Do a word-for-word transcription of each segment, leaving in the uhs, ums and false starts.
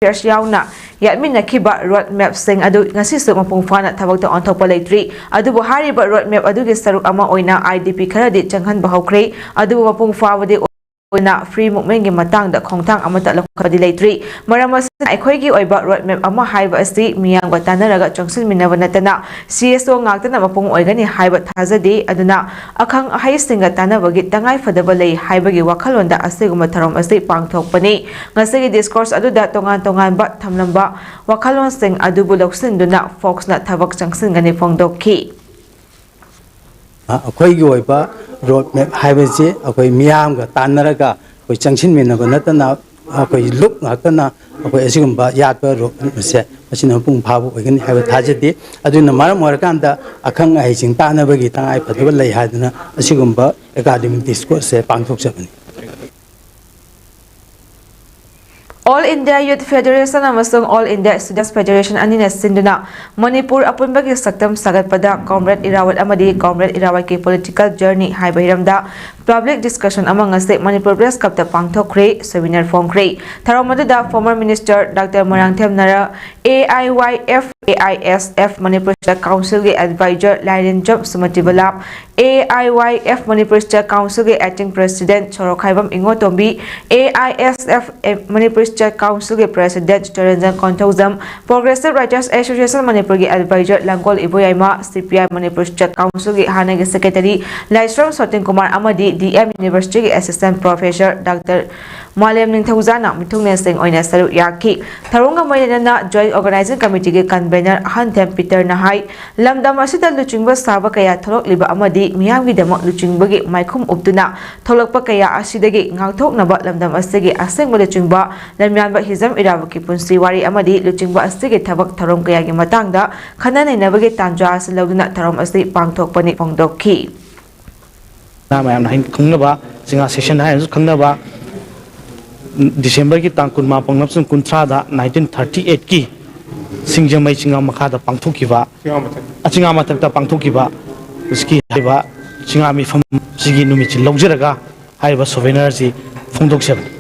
Affairs ꯌꯥꯎꯅ ꯌꯥꯠꯃꯤꯟꯅꯈꯤꯕ road ꯃꯦꯞꯁꯤꯡ ꯑꯗꯨ ꯉꯁꯤꯁꯨ ꯃꯄꯨꯡ ꯐꯥꯅ ꯊꯕꯛꯇ ꯑꯣꯟꯊꯣꯛꯄ ꯂꯩꯇ꯭ꯔꯤ꯫ ꯑꯗꯨꯕꯨ ꯍꯥꯏꯔꯤꯕ ꯔꯣꯗ ꯃꯦꯞ ꯑꯗꯨꯒꯤ ꯁꯔꯨꯛ ꯑꯃ ꯑꯣꯏꯅ ꯑꯥꯏ ꯗꯤ ꯄꯤ ꯈꯔꯗꯤ ꯆꯪꯍꯟꯕ ꯍꯧꯈ꯭ꯔꯦ꯫ ꯑꯗꯨꯕꯨ ꯃꯄꯨꯡ ꯐꯥꯕꯗꯤ ꯑꯣꯏꯅ ꯐ꯭ꯔꯤ ꯃꯨꯚꯃꯦꯟꯒꯤ ꯃꯇꯥꯡꯗ ꯈꯣꯡꯊꯥꯡ ꯑꯃꯠꯇ ꯂꯧꯈꯠꯄꯗꯤ ꯂꯩꯇ꯭ꯔꯤ꯫ ꯃꯔꯝ ꯑꯁꯤꯅ ꯑꯩꯈꯣꯏꯒꯤ ꯑꯣꯏꯕ ꯔꯣꯗ ꯃꯦꯞ ꯑꯃ ꯍꯥꯏꯕ ꯑꯁꯤ ꯃꯤꯌꯥꯝꯒ ꯇꯥꯟꯅꯔꯒ ꯆꯪꯁꯤꯟꯃꯤꯟꯅꯕ ꯅꯠꯇꯅ ꯁꯤ ꯑꯦꯁ ꯑꯣ ꯉꯥꯛꯇꯅ ꯃꯄꯨꯡ ꯑꯣꯏꯒꯅꯤ ꯍꯥꯏꯕ ꯊꯥꯖꯗꯦ꯫ ꯑꯗꯨꯅ ꯑꯈꯪ ꯑꯍꯩꯁꯤꯡꯒ ꯇꯥꯟꯅꯕꯒꯤ ꯇꯉꯥꯏ ꯐꯗꯕ ꯂꯩ ꯍꯥꯏꯕꯒꯤ ꯋꯥꯈꯜꯂꯣꯟꯗ ꯑꯁꯤꯒꯨꯝꯕ ꯊꯧꯔꯝ ꯑꯁꯤ ꯄꯥꯡꯊꯣꯛꯄꯅꯤ꯫ ꯉꯁꯤꯒꯤ ꯗꯤꯁꯀꯣꯔꯁ ꯑꯗꯨꯗ ꯇꯣꯉꯥꯟ ꯇꯣꯉꯥꯟꯕ ꯊꯝꯂꯝꯕ ꯋꯥꯈꯜꯂꯣꯟꯁꯤꯡ ꯑꯗꯨꯕꯨ ꯂꯧꯁꯤꯟꯗꯨꯅ ꯐꯣꯛꯁꯅ ꯊꯕꯛ ꯆꯪꯁꯤꯟꯒꯅꯤ ꯐꯣꯡꯗꯣꯛꯈꯤ꯫ ꯑꯩꯈꯣꯏꯒꯤ ꯑꯣꯏꯕ ꯔꯣꯗ ꯃꯦꯞ ꯍꯥꯏꯕꯁꯤ ꯑꯩꯈꯣꯏ ꯃꯤꯌꯥꯝꯒ ꯇꯥꯟꯅꯔꯒ ꯑꯩꯈꯣꯏ ꯆꯪꯁꯤꯟꯃꯤꯟꯅꯕ ꯅꯠꯇꯅ ꯑꯩꯈꯣꯏ ꯂꯨꯞ ꯉꯥꯛꯇꯅ ꯑꯩꯈꯣꯏ ꯑꯁꯤꯒꯨꯝꯕ ꯌꯥꯠꯄ ꯔꯣꯗ ꯃꯦꯞꯁꯦ ꯃꯁꯤꯅ ꯃꯄꯨꯡ ꯐꯥꯕ ꯑꯣꯏꯒꯅꯤ ꯍꯥꯏꯕ ꯊꯥꯖꯗꯦ꯫ ꯑꯗꯨꯅ ꯃꯔꯝ ꯑꯣꯏꯔꯀꯥꯟꯗ ꯑꯈꯪ ꯑꯍꯩꯁꯤꯡ ꯇꯥꯟꯅꯕꯒꯤ ꯇꯉꯥꯏ ꯐꯗꯕ ꯂꯩ ꯍꯥꯏꯗꯨꯅ ꯑꯁꯤꯒꯨꯝꯕ academic ꯗꯤꯁꯀꯣꯔꯁꯁꯦ ꯄꯥꯡꯊꯣꯛꯆꯕꯅꯤ꯫ All India Youth Federation ꯑꯃꯁꯨꯡ All India Students Federation ꯑꯅꯤꯅ ꯁꯤꯟꯗꯨꯅ ꯃꯅꯤꯄꯨꯔ ꯑꯄꯨꯟꯕꯒꯤ ꯁꯛꯇꯝ ꯁꯥꯒꯠꯄꯗ ꯀꯣꯝꯔꯦꯗ ꯏꯔꯥꯕꯣꯠ ꯑꯃꯗꯤ ꯀꯣꯝꯔꯦꯗ ꯏꯔꯥꯕꯣꯠꯀꯤ political journey ꯍꯥꯏꯕ ꯍꯤꯔꯝꯗ public discussion ꯑꯃ ꯉꯁꯤ ꯃꯅꯤꯄꯨꯔ Press Clubꯇ ꯄꯥꯡꯊꯣꯛꯈ꯭ꯔꯦ, seminar ꯐꯣꯡꯈ꯭ꯔꯦ꯫ ꯊꯧꯔꯝ ꯑꯗꯨꯗ former minister Doctor Moirangthem Nar, A I Y F, A I S F, Manipur Student Councilꯒꯤ advisor ꯂꯥꯏꯔꯦꯟꯖꯝ ꯁꯨꯃꯇꯤꯕꯂꯥ, A I Y F Manipur Student Councilꯒꯤ acting president Sorokhaibam ꯏꯉꯣꯇꯣꯝꯕꯤ, A I S F Manipur Student Councilꯒꯤ president Chittaranjan Konthoujam, Progressive Writers Association ꯃꯅꯤꯄꯨꯔꯒꯤ advisor Langol Iboyaima, C P I Manipur Student Councilꯒꯤ ꯍꯥꯟꯅꯒꯤ secretary ꯂꯥꯏꯁ꯭ꯔꯝ ꯁꯣꯇꯤꯟ ꯀꯨꯃꯥꯔ ꯑꯃꯗꯤ D M Universityꯒꯤ assistant professor Doctor ꯃꯥꯂꯦꯝ ꯅꯤꯡꯊꯧꯖꯥꯅ ꯃꯤꯊꯨꯡꯂꯦꯟꯁꯤꯡ ꯑꯣꯏꯅ ꯁꯔꯨꯛ ꯌꯥꯈꯤ꯫ ꯊꯧꯔꯝꯒ ꯃꯔꯤ ꯂꯩꯅꯅ Joint Organizing Committeeꯒꯤ convener ꯑꯍꯟꯊꯦꯝ ꯄꯤꯇꯔꯅ ꯍꯥꯏ, ꯂꯝꯗꯝ ꯑꯁꯤꯗ ꯂꯨꯆꯤꯡꯕ ꯁꯥꯕ ꯀꯌꯥ ꯊꯣꯛꯂꯛꯂꯤꯕ ꯑꯃꯗꯤ ꯃꯤꯌꯥꯝꯒꯤꯗꯃꯛ ꯂꯨꯆꯤꯡꯕꯒꯤ ꯃꯥꯏꯈꯨꯝ ꯎꯞꯇꯨꯅ ꯊꯣꯛꯂꯛꯄ ꯀꯌꯥ ꯑꯁꯤꯗꯒꯤ ꯉꯥꯛꯊꯣꯛꯅꯕ ꯂꯝꯗꯝ ꯑꯁꯤꯒꯤ ꯑꯁꯦꯡꯕ ꯂꯨꯆꯤꯡꯕ ꯂꯝꯌꯥꯟꯕ ꯍꯤꯖꯝ ꯏꯔꯥꯕꯣꯠꯀꯤ ꯄꯨꯟꯁꯤ ꯋꯥꯔꯤ ꯑꯃꯗꯤ ꯂꯨꯆꯤꯡꯕ ꯑꯁꯤꯒꯤ ꯊꯕꯛ ꯊꯧꯔꯝ ꯀꯌꯥꯒꯤ ꯃꯇꯥꯡꯗ ꯈꯟꯅ ꯅꯩꯅꯕꯒꯤ ꯇꯥꯟꯖꯥ ꯑꯁꯤ ꯂꯧꯗꯨꯅ ꯊꯧꯔꯝ ꯑꯁꯤ ꯄꯥꯡꯊꯣꯛꯄꯅꯤ ꯐꯣꯡꯗꯣꯛꯈꯤ꯫ ꯃꯌꯥꯝꯅ ꯍꯥꯏ-, ꯈꯪꯅꯕ ꯆꯤꯉꯥ session ꯍꯥꯏꯅꯁꯨ ꯈꯪꯅꯕ ꯗꯤꯁꯦꯝꯕꯔꯒꯤ ꯇꯥꯡ ꯀꯨꯟꯃꯥꯄꯟ ꯑꯃꯁꯨꯡ ꯀꯨꯟꯊ꯭ꯔꯥꯗ nineteen thirty eight ꯀꯤ ꯁꯤꯡꯖꯃꯩ ꯆꯤꯉꯥ ꯃꯈꯥꯗ ꯄꯥꯡꯊꯣꯛꯈꯤꯕ, ꯑ, ꯆꯤꯉꯥ ꯃꯊꯛꯇ ꯄꯥꯡꯊꯣꯛꯈꯤꯕ ꯁꯤꯒꯤ ꯍꯥꯏꯔꯤꯕ ꯆꯤꯉꯥ ꯃꯤꯐꯝ ꯁꯤꯒꯤ ꯅꯨꯃꯤꯠꯁꯤ ꯂꯧꯖꯔꯒ ꯍꯥꯏꯔꯤꯕ souvenir ꯑꯁꯤ ꯐꯣꯡꯗꯣꯛꯆꯕꯅꯤ꯫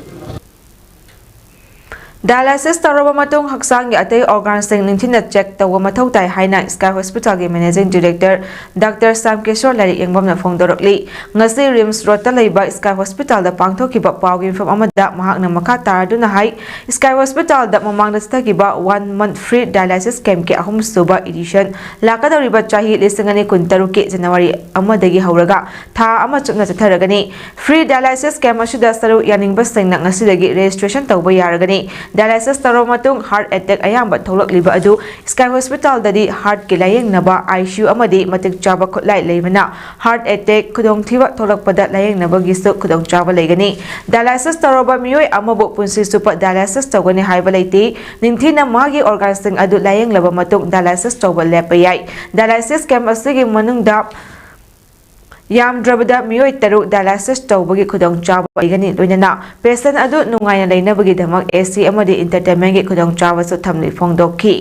Dialysis ꯇꯧꯔꯕ ꯃꯇꯨꯡ ꯍꯛꯆꯥꯡꯒꯤ ꯑꯇꯩ organꯁꯤꯡ ꯅꯤꯡꯊꯤꯅ check ꯇꯧꯕ ꯃꯊꯧ ꯇꯥꯏ ꯍꯥꯏꯅ Sky Hospitalꯒꯤ Managing Director Doctor Sam Kishore ꯂꯥꯏꯔꯤꯛ ꯌꯦꯡꯕꯝꯅ ꯐꯣꯡꯗꯣꯔꯛꯂꯤ꯫ ꯉꯁꯤ RIMS Roadꯇ ꯂꯩꯕ Sky Hospitalꯗ ꯄꯥꯡꯊꯣꯛꯈꯤꯕ ꯄꯥꯎꯒꯤ ꯃꯤꯐꯝ ꯑꯃꯗ ꯃꯍꯥꯛꯅ ꯃꯈꯥ ꯇꯥꯔꯗꯨꯅ ꯍꯥꯏ, Sky Hospitalꯗ ꯃꯃꯥꯡꯗ ꯆꯠꯊꯈꯤꯕ one month free dialysis campꯀꯤ ꯑꯍꯨꯝꯁꯨꯕ edition ꯂꯥꯛꯀꯗꯧꯔꯤꯕ ꯆꯍꯤ ꯂꯤꯁꯤꯡ ꯑꯅꯤ ꯀꯨꯟꯇꯔꯨꯛꯀꯤ January ꯑꯃꯗꯒꯤ ꯍꯧꯔꯒ ꯊꯥ ꯑꯃ ꯆꯨꯞꯅ ꯆꯠꯊꯔꯒꯅꯤ꯫ Free dialysis camp ꯑꯁꯤꯗ ꯁꯔꯨꯛ ꯌꯥꯅꯤꯡꯕꯁꯤꯡꯅ ꯉꯁꯤꯗꯒꯤ registration ꯇꯧꯕ ꯌꯥꯔꯒꯅꯤ꯫ Dialysis ꯇꯧꯔꯕ ꯃꯇꯨꯡ heart attack ꯑꯌꯥꯝꯕ ꯊꯣꯛꯂꯛꯂꯤꯕ ꯑꯗꯨ Sky Hospitalꯗꯗꯤ heartꯀꯤ ꯂꯥꯌꯦꯡꯅꯕ ICU ꯑꯃꯗꯤ ꯃꯇꯤꯛ ꯆꯥꯕ ꯈꯨꯠꯂꯥꯏ ꯂꯩꯕꯅ heart attack ꯈꯨꯗꯣꯡꯊꯤꯕ ꯊꯣꯛꯂꯛꯄꯗ ꯂꯥꯌꯦꯡꯅꯕꯒꯤꯁꯨ ꯈꯨꯗꯣꯡꯆꯥꯕ ꯂꯩꯒꯅꯤ꯫ Dialysis ꯇꯧꯔꯕ ꯃꯤꯑꯣꯏ ꯑꯃꯕꯨ ꯄꯨꯟꯁꯤ ꯆꯨꯞꯄ dialysis ꯇꯧꯒꯅꯤ ꯍꯥꯏꯕ ꯂꯩꯇꯦ꯫ ꯅꯤꯡꯊꯤꯅ ꯃꯥꯒꯤ organꯁꯤꯡ ꯑꯗꯨ ꯂꯥꯌꯦꯡꯂꯕ ꯃꯇꯨꯡ dialysis ꯇꯧꯕ ꯂꯦꯞꯄ ꯌꯥꯏ꯫ Dialysis camp ꯑꯁꯤꯒꯤ ꯃꯅꯨꯡꯗ ꯌꯥꯝꯗ꯭ꯔꯕꯗ ꯃꯤꯑꯣꯏ ꯇꯔꯨꯛ dialysis ꯇꯧꯕꯒꯤ ꯈꯨꯗꯣꯡꯆꯥꯕ ꯂꯩꯒꯅꯤ, ꯂꯣꯏꯅꯅ patient ꯑꯗꯨ ꯅꯨꯡꯉꯥꯏꯅ ꯂꯩꯅꯕꯒꯤꯗꯃꯛ AC ꯑꯃꯗꯤ entertainmentꯀꯤ ꯈꯨꯗꯣꯡꯆꯥꯕꯁꯨ ꯊꯝꯂꯤ ꯐꯣꯡꯗꯣꯛꯈꯤ꯫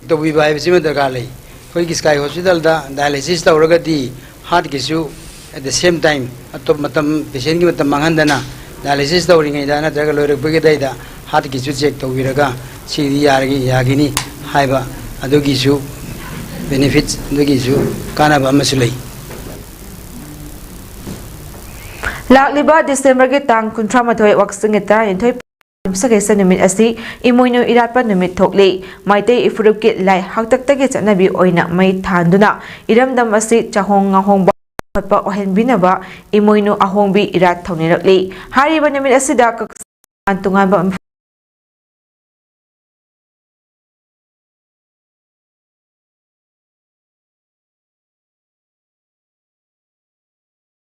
ꯇꯧꯕꯤꯕ ꯍꯥꯏꯕꯁꯤꯃ ꯗꯔꯀꯥꯔ ꯂꯩ꯫ ꯑꯩꯈꯣꯏꯒꯤ Sky Hospitalꯗ dialysis ꯇꯧꯔꯒꯗꯤ heartꯀꯤꯁꯨ at the same time ꯑꯇꯣꯞ ꯃꯇꯝ patientꯀꯤ ꯃꯇꯝ ꯃꯥꯡꯍꯟꯗꯅ dialysis ꯇꯧꯔꯤꯉꯩꯗ ꯅꯠꯇ꯭ꯔꯒ ꯂꯣꯏꯔꯛꯄꯒꯤ ꯑꯗꯨꯋꯥꯏꯗ heartꯀꯤꯁꯨ check ꯇꯧꯕꯤꯔꯒ ꯁꯤꯗꯤ ꯌꯥꯔꯒ ꯌꯥꯒꯤꯅꯤ ꯍꯥꯏꯕ ꯑꯗꯨꯒꯤꯁꯨ benefits ꯑꯗꯨꯒꯤꯁꯨ ꯀꯥꯟꯅꯕ ꯑꯃꯁꯨ ꯂꯩ꯫ ꯂꯥꯛꯂꯤꯕ Decemberꯒꯤ ꯇꯥꯡ ꯀꯨꯟꯊ꯭ꯔꯥ ꯃꯥꯊꯣꯏ, ꯋꯥꯛꯆꯤꯡꯒꯤ ꯇꯔꯥꯅꯤꯊꯣꯏ ꯌꯨꯝꯁꯀꯩꯁ ꯅꯨꯃꯤꯠ ꯑꯁꯤ ꯏꯃꯣꯏꯅꯨ ꯏꯔꯥꯠꯄ ꯅꯨꯃꯤꯠ ꯊꯣꯛꯂꯤ꯫ ꯃꯩꯇꯩ ꯏꯐꯨꯔꯨꯞꯀꯤ ꯂꯥꯏ ꯍꯥꯛꯇꯛꯇꯒꯤ ꯆꯠꯅꯕꯤ ꯑꯣꯏꯅ ꯃꯩ ꯊꯥꯟꯗꯨꯅ ꯏꯔꯝꯗꯝ ꯑꯁꯤ ꯆꯥꯍꯣꯡ ꯉꯥꯍꯣꯡꯕ ꯈꯣꯠꯄ ꯑꯣꯏꯍꯟꯕꯤꯅꯕ ꯏꯃꯣꯏꯅꯨ ꯑꯍꯣꯡꯕꯤ ꯏꯔꯥꯠ ꯊꯧꯅꯤꯔꯛꯂꯤ꯫ ꯍꯥꯏꯔꯤꯕ ꯅꯨꯃꯤꯠ ꯑꯁꯤꯗ ꯀꯛꯆꯤꯡ ꯇꯣꯉꯥꯟ ꯇꯣꯉꯥꯟꯕ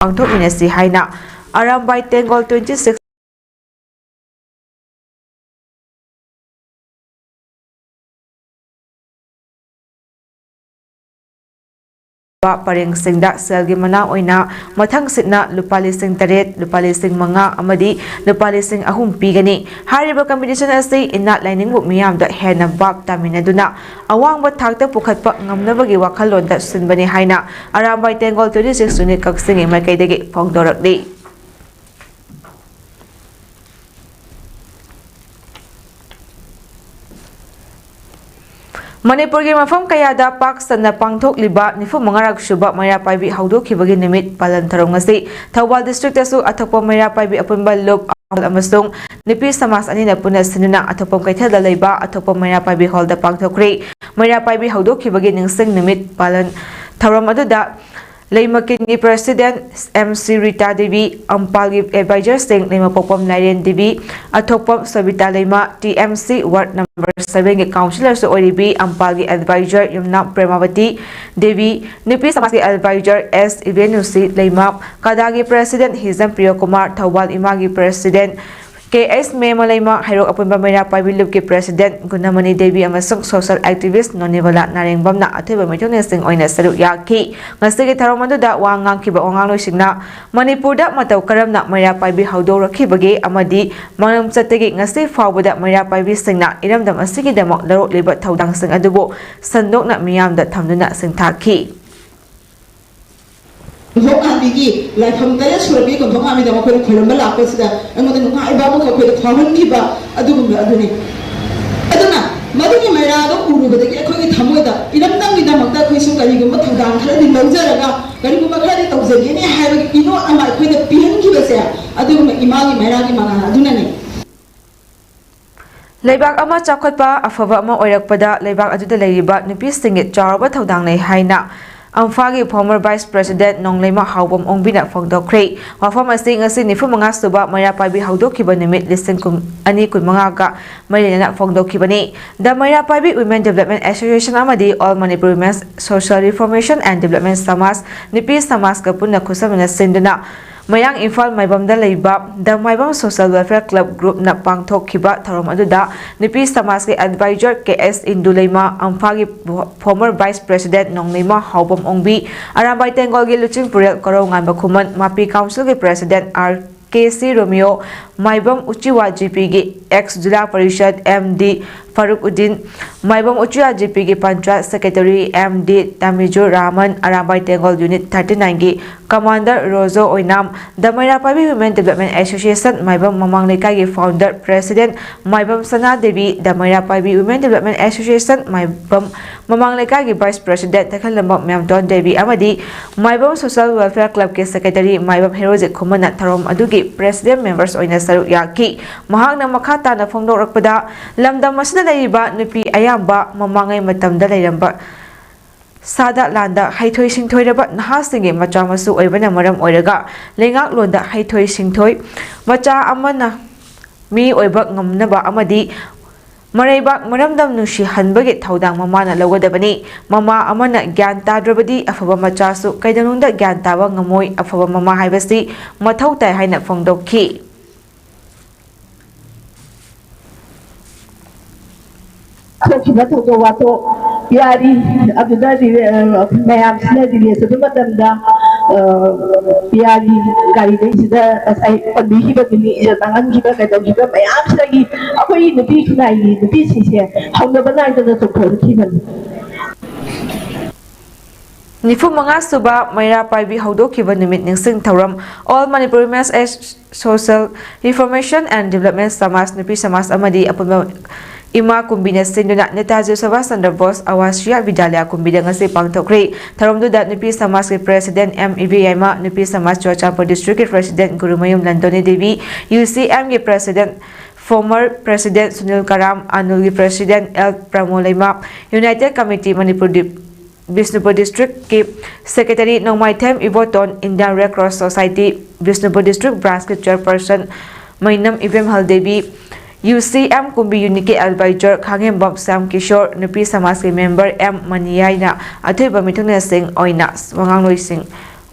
ꯄꯥꯡꯊꯣꯛꯃꯤꯟꯅꯁꯤ ꯍꯥꯏꯅ ꯑꯔꯥꯝꯕꯥꯏ ꯇꯦꯡꯒꯣꯜ twenty six ꯄꯔꯦꯡꯁꯤꯡꯗ ꯁꯦꯜꯒꯤ ꯃꯅꯥ ꯑꯣꯏꯅ ꯃꯊꯪꯁꯤꯠꯅ ꯂꯨꯄꯥ ꯂꯤꯁꯤꯡ ꯇꯔꯦꯠ, ꯂꯨꯄꯥ ꯂꯤꯁꯤꯡ ꯃꯉꯥ ꯑꯃꯗꯤ ꯂꯨꯄꯥ ꯂꯤꯁꯤꯡ ꯑꯍꯨꯝ ꯄꯤꯒꯅꯤ꯫ ꯍꯥꯏꯔꯤꯕ competition ꯑꯁꯤ ꯏꯅꯥꯠ ꯂꯥꯏꯅꯤꯡꯕ ꯃꯤꯌꯥꯝꯗ ꯍꯦꯟꯅ ꯚꯥꯞ ꯇꯥꯃꯤꯟꯅꯗꯨꯅ ꯑꯋꯥꯡꯕ ꯊꯥꯛꯇ ꯄꯨꯈꯠꯄ ꯉꯝꯅꯕꯒꯤ ꯋꯥꯈꯜꯂꯣꯟꯗ ꯁꯤꯟꯕꯅꯤ ꯍꯥꯏꯅ ꯑꯔꯥꯝꯕꯥꯏ ꯇꯦꯡꯒꯣꯜ twenty six unit ꯀꯛꯆꯤꯡꯒꯤ ꯃꯥꯏꯀꯩꯗꯒꯤ ꯐꯣꯡꯗꯣꯔꯛꯂꯤ꯫ ꯃꯅꯤꯄꯨꯔꯒꯤ ꯃꯐꯝ ꯀꯌꯥꯗ ꯄꯥꯛ ꯁꯟꯅ ꯄꯥꯡꯊꯣꯛꯂꯤꯕ ꯅꯤꯐꯨ ꯃꯉꯥꯔꯛ ꯁꯨꯕ ꯃꯩꯔꯥ ꯄꯥꯏꯕꯤ ꯍꯧꯗꯣꯛꯈꯤꯕꯒꯤ ꯅꯨꯃꯤꯠ ꯄꯥꯂꯟ ꯊꯧꯔꯝ ꯉꯁꯤ ꯊꯧꯕꯥꯜ district ꯇꯁꯨ ꯑꯊꯣꯛꯄ ꯃꯩꯔꯥ ꯄꯥꯏꯕꯤ ꯑꯄꯨꯟꯕ ꯂꯨꯞ ꯑꯃꯁꯨꯡ ꯅꯨꯄꯤ ꯁꯃꯥꯖ ꯑꯅꯤꯅ ꯄꯨꯟꯅ ꯁꯤꯟꯗꯨꯅ ꯑꯊꯣꯛꯄꯝ ꯀꯩꯊꯦꯜꯗ ꯂꯩꯕ ꯑꯊꯣꯛꯄꯝ ꯃꯩꯔꯥ ꯄꯥꯏꯕꯤ hall ꯗ ꯄꯥꯡꯊꯣꯛꯈ꯭ꯔꯦ꯫ ꯃꯩꯔꯥ ꯄꯥꯏꯕꯤ ꯍꯧꯗꯣꯛꯈꯤꯕꯒꯤ ꯅꯤꯡꯁꯤꯡ ꯅꯨꯃꯤꯠ ꯄꯥꯂꯟ ꯊꯧꯔꯝ ꯑꯗꯨꯗ ꯂꯩꯃꯀꯤꯟꯒꯤ president M C Rita Devi, ꯑꯝꯄꯥꯜꯒꯤ advisor ꯁꯤꯡ ꯂꯩꯃꯄꯣꯛꯄꯝ Lairen Devi, Athokpam Sobita Leima, T M C ward number seven ꯒꯤ councillor ꯁꯨ ꯑꯣꯏꯔꯤꯕꯤ ꯑꯝꯄꯥꯜꯒꯤ advisor ꯌꯨꯝꯅꯥꯝ ꯄ꯭ꯔꯦꯃꯥꯕꯇꯤ ꯗꯦꯕꯤ, ꯅꯨꯄꯤ ꯁꯃꯥꯖꯀꯤ advisor ꯑꯦꯁ ꯏꯕꯦꯅꯨꯁꯤ ꯂꯩꯃ, ꯀꯗꯥꯒꯤ president ꯍꯤꯖꯝ ꯄ꯭ꯔꯤꯌꯣꯀꯨꯃꯥꯔ, ꯊꯧꯕꯥꯜ ꯏꯃꯥꯒꯤ president ꯀꯦ ꯑꯦꯁ ꯃꯦꯃ ꯂꯩꯃ, ꯍꯩꯔꯣꯛ ꯑꯄꯨꯟꯕ ꯃꯩꯔꯥ ꯄꯥꯏꯕꯤ ꯂꯨꯞꯀꯤ president ꯒꯨꯅꯃꯅꯤ ꯗꯦꯕꯤ ꯑꯃꯁꯨꯡ social activist ꯅꯣꯅꯤꯕꯂꯥ ꯅꯥꯔꯦꯡꯕꯝꯅ ꯑꯊꯣꯏꯕ ꯃꯤꯊꯨꯡꯂꯦꯟꯁꯤꯡ ꯑꯣꯏꯅ ꯁꯔꯨꯛ ꯌꯥꯈꯤ꯫ ꯉꯁꯤꯒꯤ ꯊꯧꯔꯝ ꯑꯗꯨꯗ ꯋꯥ ꯉꯥꯡꯈꯤꯕ ꯋꯥꯉꯥꯡꯂꯣꯏꯁꯤꯡꯅ ꯃꯅꯤꯄꯨꯔꯗ ꯃꯇꯧ ꯀꯔꯝꯅ ꯃꯩꯔꯥ ꯄꯥꯏꯕꯤ ꯍꯧꯗꯣꯔꯛꯈꯤꯕꯒꯦ ꯑꯃꯗꯤ ꯃꯥꯂꯪꯆꯠꯇꯒꯤ ꯉꯁꯤ ꯐꯥꯎꯕꯗ ꯃꯩꯔꯥ ꯄꯥꯏꯕꯤꯁꯤꯡꯅ ꯏꯔꯝꯗꯝ ꯑꯁꯤꯒꯤꯗꯃꯛ ꯂꯧꯔꯛꯂꯤꯕ ꯊꯧꯗꯥꯡꯁꯤꯡ ꯑꯗꯨꯕꯨ ꯁꯟꯗꯣꯛꯅ ꯃꯤꯌꯥꯝꯗ ꯊꯝꯗꯨꯅ ꯁꯤꯡꯊꯥꯈꯤ꯫ ꯀꯣꯟꯊꯣꯛ ꯉꯥꯟꯕꯤꯒꯤ ꯂꯥꯏꯐꯝ ꯇꯔꯦꯠ ꯁꯨꯔꯕꯤ ꯀꯣꯟꯊꯣꯛ ꯉꯥꯟꯕꯤꯗ ꯃꯈꯣꯏꯅ ꯈꯣꯏꯔꯝꯕ ꯂꯥꯛꯄꯁꯤꯗ ꯑꯩꯉꯣꯟꯗ ꯅꯨꯡꯉꯥꯏꯕ ꯑꯃꯈꯛ ꯑꯩꯈꯣꯏꯗ ꯐꯥꯎꯍꯟꯈꯤꯕ ꯑꯗꯨꯒꯨꯝꯕ ꯑꯗꯨꯅꯤ꯫ ꯑꯗꯨꯅ ꯃꯗꯨꯒꯤ ꯃꯩꯔꯥꯗꯣ ꯎꯔꯨꯕꯗꯒꯤ ꯑꯩꯈꯣꯏꯒꯤ ꯊꯃꯣꯏꯗ ꯏꯔꯝꯗꯝꯒꯤꯗꯃꯛꯇ ꯑꯩꯈꯣꯏꯁꯨ ꯀꯔꯤꯒꯨꯝꯕ ꯊꯧꯗꯥꯡ ꯈꯔꯗꯤ ꯂꯧꯖꯔꯒ ꯀꯔꯤꯒꯨꯝꯕ ꯈꯔꯗꯤ ꯇꯧꯖꯒꯦꯅꯦ ꯍꯥꯏꯕꯒꯤ ꯏꯅꯣꯠ ꯑꯃ ꯑꯩꯈꯣꯏꯗ ꯄꯤꯍꯟꯈꯤꯕꯁꯦ ꯑꯗꯨꯒꯨꯝꯕ ꯏꯃꯥꯒꯤ ꯃꯩꯔꯥꯒꯤ ꯃꯉꯥꯜ ꯑꯗꯨꯅꯅꯤ꯫ ꯂꯩꯕꯥꯛ ꯑꯃ ꯆꯥꯎꯈꯠꯄ ꯑꯐꯕ ꯑꯃ ꯑꯣꯏꯔꯛꯄꯗ ꯂꯩꯕꯥꯛ ꯑꯗꯨꯗ ꯂꯩꯔꯤꯕ ꯅꯨꯄꯤꯁꯤꯡꯒꯤ ꯆꯥꯎꯔꯕ ꯊꯧꯗꯥꯡ ꯂꯩ ꯍꯥꯏꯅ ꯑꯝꯐꯥꯒꯤ former vice president ꯅꯣꯡꯂꯩꯃ ꯍꯥꯎꯕꯝ ꯑꯣꯡꯕꯤꯅ ꯐꯣꯡꯗꯣꯛꯈ꯭ꯔꯦ꯫ ꯋꯥꯐꯝ ꯑꯁꯤ ꯉꯁꯤ ꯅꯤꯐꯨ ꯃꯉꯥ ꯁꯨꯕ ꯃꯩꯔꯥ ꯄꯥꯏꯕꯤ ꯍꯧꯗꯣꯛꯈꯤꯕ ꯅꯨꯃꯤꯠ ꯂꯤꯁꯤꯡ ꯑꯅꯤ ꯀꯨꯟꯃꯉꯥꯒ ꯃꯔꯤ ꯂꯩꯅꯅ ꯐꯣꯡꯗꯣꯛꯈꯤꯕꯅꯤ꯫ The ꯃꯩꯔꯥ ꯄꯥꯏꯕꯤ Women Development Association ꯑꯃꯗꯤ All Manipur Women Social Reformation and Development ꯁꯃꯥꯖ, ꯅꯨꯄꯤ ꯁꯃꯥꯖꯀ ꯄꯨꯟꯅ ꯈꯨꯠꯁꯝꯅꯅ ꯁꯤꯟꯗꯨꯅ ꯃꯌꯥꯡ ꯏꯝꯐꯥꯜ ꯃꯥꯏꯕꯝꯗ ꯂꯩꯕ The Maibam Social Welfare Club group ꯅ ꯄꯥꯡꯊꯣꯛꯈꯤꯕ ꯊꯧꯔꯝ ꯑꯗꯨꯗ ꯅꯨꯄꯤ ꯁꯃꯥꯖꯀꯤ advisor K S Indu Leima, ꯑꯝꯐꯥꯒꯤ former vice president Nongleima Haobam ꯑꯣꯡꯕꯤ, ꯑꯔꯥꯝꯕꯥꯏ ꯇꯦꯡꯒꯣꯜꯒꯤ ꯂꯨꯆꯤꯡꯄꯨꯔꯦꯜ ꯀꯣꯔꯧꯉꯥꯟꯕ ꯈꯨꯃꯟ, ꯃꯥꯄꯤ council ꯒꯤ president R K C Romeo, Maibam Uchiwa G P ꯒꯤ ex zila parishad M D Faruk Uddin, Maibam Uchiya ꯖꯤꯄꯤꯒꯤ panchayat secretary M D Tamizur Rahman, Arambai Tenggol unit thirty ꯅꯥꯏꯟꯒꯤ ꯀꯃꯥꯟꯗꯔ ꯔꯣꯖꯣ ꯑꯣꯏꯅꯥꯝ, ꯗꯃꯩꯔꯥ ꯄꯥꯏꯕꯤ women development association Maibam Mamang ꯂꯩꯀꯥꯏꯒꯤ ꯐꯥꯎꯟꯗꯔ ꯄ꯭ꯔꯦꯁꯤꯗꯦꯟꯠ ꯃꯥꯏꯕꯝ ꯁꯅꯥꯗꯦꯕꯤ, ꯗꯃꯩꯔꯥ ꯄꯥꯏꯕꯤ women development association Maibam Mamang ꯂꯩꯀꯥꯏꯒꯤ ꯚꯥꯏꯁ ꯄ꯭ꯔꯦꯁꯤꯗꯦꯟꯠ ꯇꯈꯦꯜꯂꯝꯕꯝ ꯃꯦꯝꯇꯣꯟ ꯗꯦꯕꯤ ꯑꯃꯗꯤ ꯃꯥꯏꯕꯝ ꯁꯣꯁꯦꯜ ꯋꯦꯜꯐꯤꯌꯔ ꯀ꯭ꯂꯕꯀꯤ ꯁꯦꯀ꯭ꯔꯦꯇꯔꯤ ꯃꯥꯏꯕꯝ ꯍꯦꯔꯣꯖꯤꯠ ꯈꯨꯃꯟꯅ ꯊꯧꯔꯝ ꯑꯗꯨꯒꯤ ꯄ꯭ꯔꯦꯁꯤꯗꯦꯟꯠ ꯃꯦꯝꯕꯔꯁ ꯑꯣꯏꯅ ꯁꯔꯨꯛ ꯌꯥꯈꯤ꯫ ꯃꯍꯥꯛꯅ ꯃꯈꯥ ꯇꯥꯅ ꯐꯣꯡꯗꯣꯔꯛꯄꯗ, ꯂꯝꯗꯝ ꯑꯁꯤꯗ ꯂꯩꯔꯤꯕ ꯅꯨꯄꯤ ꯑꯌꯥꯝꯕ ꯃꯃꯥꯡꯉꯩ ꯃꯇꯝꯗ ꯂꯩꯔꯝꯕ ꯁꯥꯗ ꯂꯥꯟꯗ ꯍꯩꯊꯣꯏ ꯁꯤꯡꯊꯣꯏꯔꯕ ꯅꯍꯥꯁꯤꯡꯒꯤ ꯃꯆꯥ ꯃꯁꯨ ꯑꯣꯏꯕꯅ ꯃꯔꯝ ꯑꯣꯏꯔꯒ ꯂꯩꯉꯥꯛꯂꯣꯟꯗ ꯍꯩꯊꯣꯏ ꯁꯤꯡꯊꯣꯏ ꯃꯆꯥ ꯑꯃꯅ ꯃꯤ ꯑꯣꯏꯕ ꯉꯝꯅꯕ ꯑꯃꯗꯤ ꯃꯔꯩꯕꯥꯛ ꯃꯔꯝꯗꯝ ꯅꯨꯡꯁꯤꯍꯟꯕꯒꯤ ꯊꯧꯗꯥꯡ ꯃꯃꯥꯅ ꯂꯧꯒꯗꯕꯅꯤ꯫ ꯃꯃꯥ ꯑꯃꯅ ꯒ꯭ꯌꯥꯟ ꯇꯥꯗ꯭ꯔꯕꯗꯤ ꯑꯐꯕ ꯃꯆꯥꯁꯨ ꯀꯩꯗꯧꯅꯨꯡꯗ ꯒ꯭ꯌꯥꯟ ꯇꯥꯕ ꯉꯝꯃꯣꯏ꯫ ꯑꯐꯕ ꯃꯃꯥ ꯍꯥꯏꯕꯁꯤ ꯃꯊꯧ ꯇꯥꯏ ꯍꯥꯏꯅ ꯐꯣꯡꯗꯣꯛꯈꯤ꯫ ꯊꯣꯛꯈꯤꯕ ꯊꯧꯗꯣꯛ ꯋꯥꯊꯣꯛ ꯄꯤꯌꯥꯔꯤ ꯑꯗꯨꯗ ꯔꯤꯂꯦ-, ꯑ, ꯃꯌꯥꯝꯁꯤꯅ ꯔꯤꯂꯦ ꯆꯠꯄ ꯃꯇꯝꯗ, ꯑ, ꯄꯤꯌꯥꯔꯤ ꯒꯥꯔꯤꯗꯩꯁꯤꯗ ꯉꯁꯥꯏ ꯄꯟꯕꯤꯈꯤꯕꯗꯨꯅꯤ, ꯏꯖꯠ ꯃꯥꯡꯍꯟꯈꯤꯕ ꯀꯩꯗꯧꯈꯤꯕ ꯃꯌꯥꯝꯁꯤꯗꯒꯤ ꯑꯩꯈꯣꯏꯒꯤ ꯅꯨꯄꯤ ꯈꯨꯟꯅꯥꯏꯒꯤ ꯅꯨꯄꯤꯁꯤꯡꯁꯦ ꯍꯧꯅꯕ ꯅꯥꯏꯗꯅ ꯆꯣꯡꯊꯣꯔꯛꯈꯤꯕꯅꯤ꯫ ꯅꯤꯐꯨ ꯃꯉꯥ ꯁꯨꯕ ꯃꯩꯔꯥ ꯄꯥꯏꯕꯤ ꯍꯧꯗꯣꯛꯈꯤꯕ ꯅꯨꯃꯤꯠ ꯅꯤꯡꯁꯤꯡ ꯊꯧꯔꯝ ꯑꯣꯜ ꯃꯅꯤꯄꯨꯔ ꯋꯤꯃꯦꯟꯁ ꯑꯦꯁ-, ꯁꯣꯁꯦꯜ ꯔꯤꯐꯣꯔꯃꯦꯁꯟ ꯑꯦꯟ ꯗꯤꯕ꯭ꯂꯞꯃꯦꯟ ꯁꯃꯥꯖ, ꯅꯨꯄꯤ ꯁꯃꯥꯖ ꯑꯃꯗꯤ ꯑꯄꯨꯟꯕ ꯏꯃꯥ ꯀꯨꯝꯕꯤꯅ ꯁꯤꯟꯗꯨꯅ ꯅꯦꯇꯥꯖꯤ ꯁꯨꯚꯥꯁ ꯆꯟꯗ꯭ꯔ ꯕꯣꯁ ꯑꯋꯥꯁꯤꯌꯥ ꯕꯤꯗ꯭ꯌꯥꯂꯌꯥ ꯀꯨꯝꯕꯤꯗ ꯉꯁꯤ ꯄꯥꯡꯊꯣꯛꯈ꯭ꯔꯦ꯫ ꯊꯧꯔꯝꯗꯨꯗ ꯅꯨꯄꯤ ꯁꯃꯥꯖꯀꯤ ꯄ꯭ꯔꯦꯁꯤꯗꯦꯟꯠ ꯑꯦꯝ ꯏꯕꯦꯌꯥꯏꯃ, ꯅꯨꯄꯤ ꯁꯃꯥꯖ ꯆꯨꯔꯆꯥꯟꯄꯨꯔ ꯗꯤꯁꯇ꯭ꯔꯤꯛꯀꯤ president Gurumayum Landoni Devi, U C ꯑꯦꯝꯒꯤ president former president Sunil Karam, ꯑꯅꯨꯜꯒꯤ president L Pramo Leima, united committee Manipur ꯗꯤ-, ꯕꯤꯁꯅꯨꯄꯨꯔ ꯗꯤꯁꯇ꯭ꯔꯤꯛꯀꯤ secretary Nongmaithem Iboton, Indian red cross society Bishnupur district ꯕ꯭ꯔꯥꯟꯁꯀꯤ chairperson Meinam Ibemhal Devi, U C M Kumbi ꯌꯨꯅꯤꯠꯀꯤ ꯑꯦꯗꯚꯥꯏꯖꯔ ꯈꯥꯉꯦꯝꯕꯝ ꯁ꯭ꯌꯥꯝ ꯀꯤꯁꯣꯔ, ꯅꯨꯄꯤ ꯁꯃꯥꯖꯀꯤ ꯃꯦꯝꯕꯔ ꯑꯦꯝ ꯃꯅꯤꯌꯥꯏꯅ ꯑꯊꯣꯏꯕ ꯃꯤꯊꯨꯡꯂꯦꯟꯁꯤꯡ ꯑꯣꯏꯅ ꯋꯥꯉꯥꯡꯂꯣꯏꯁꯤꯡ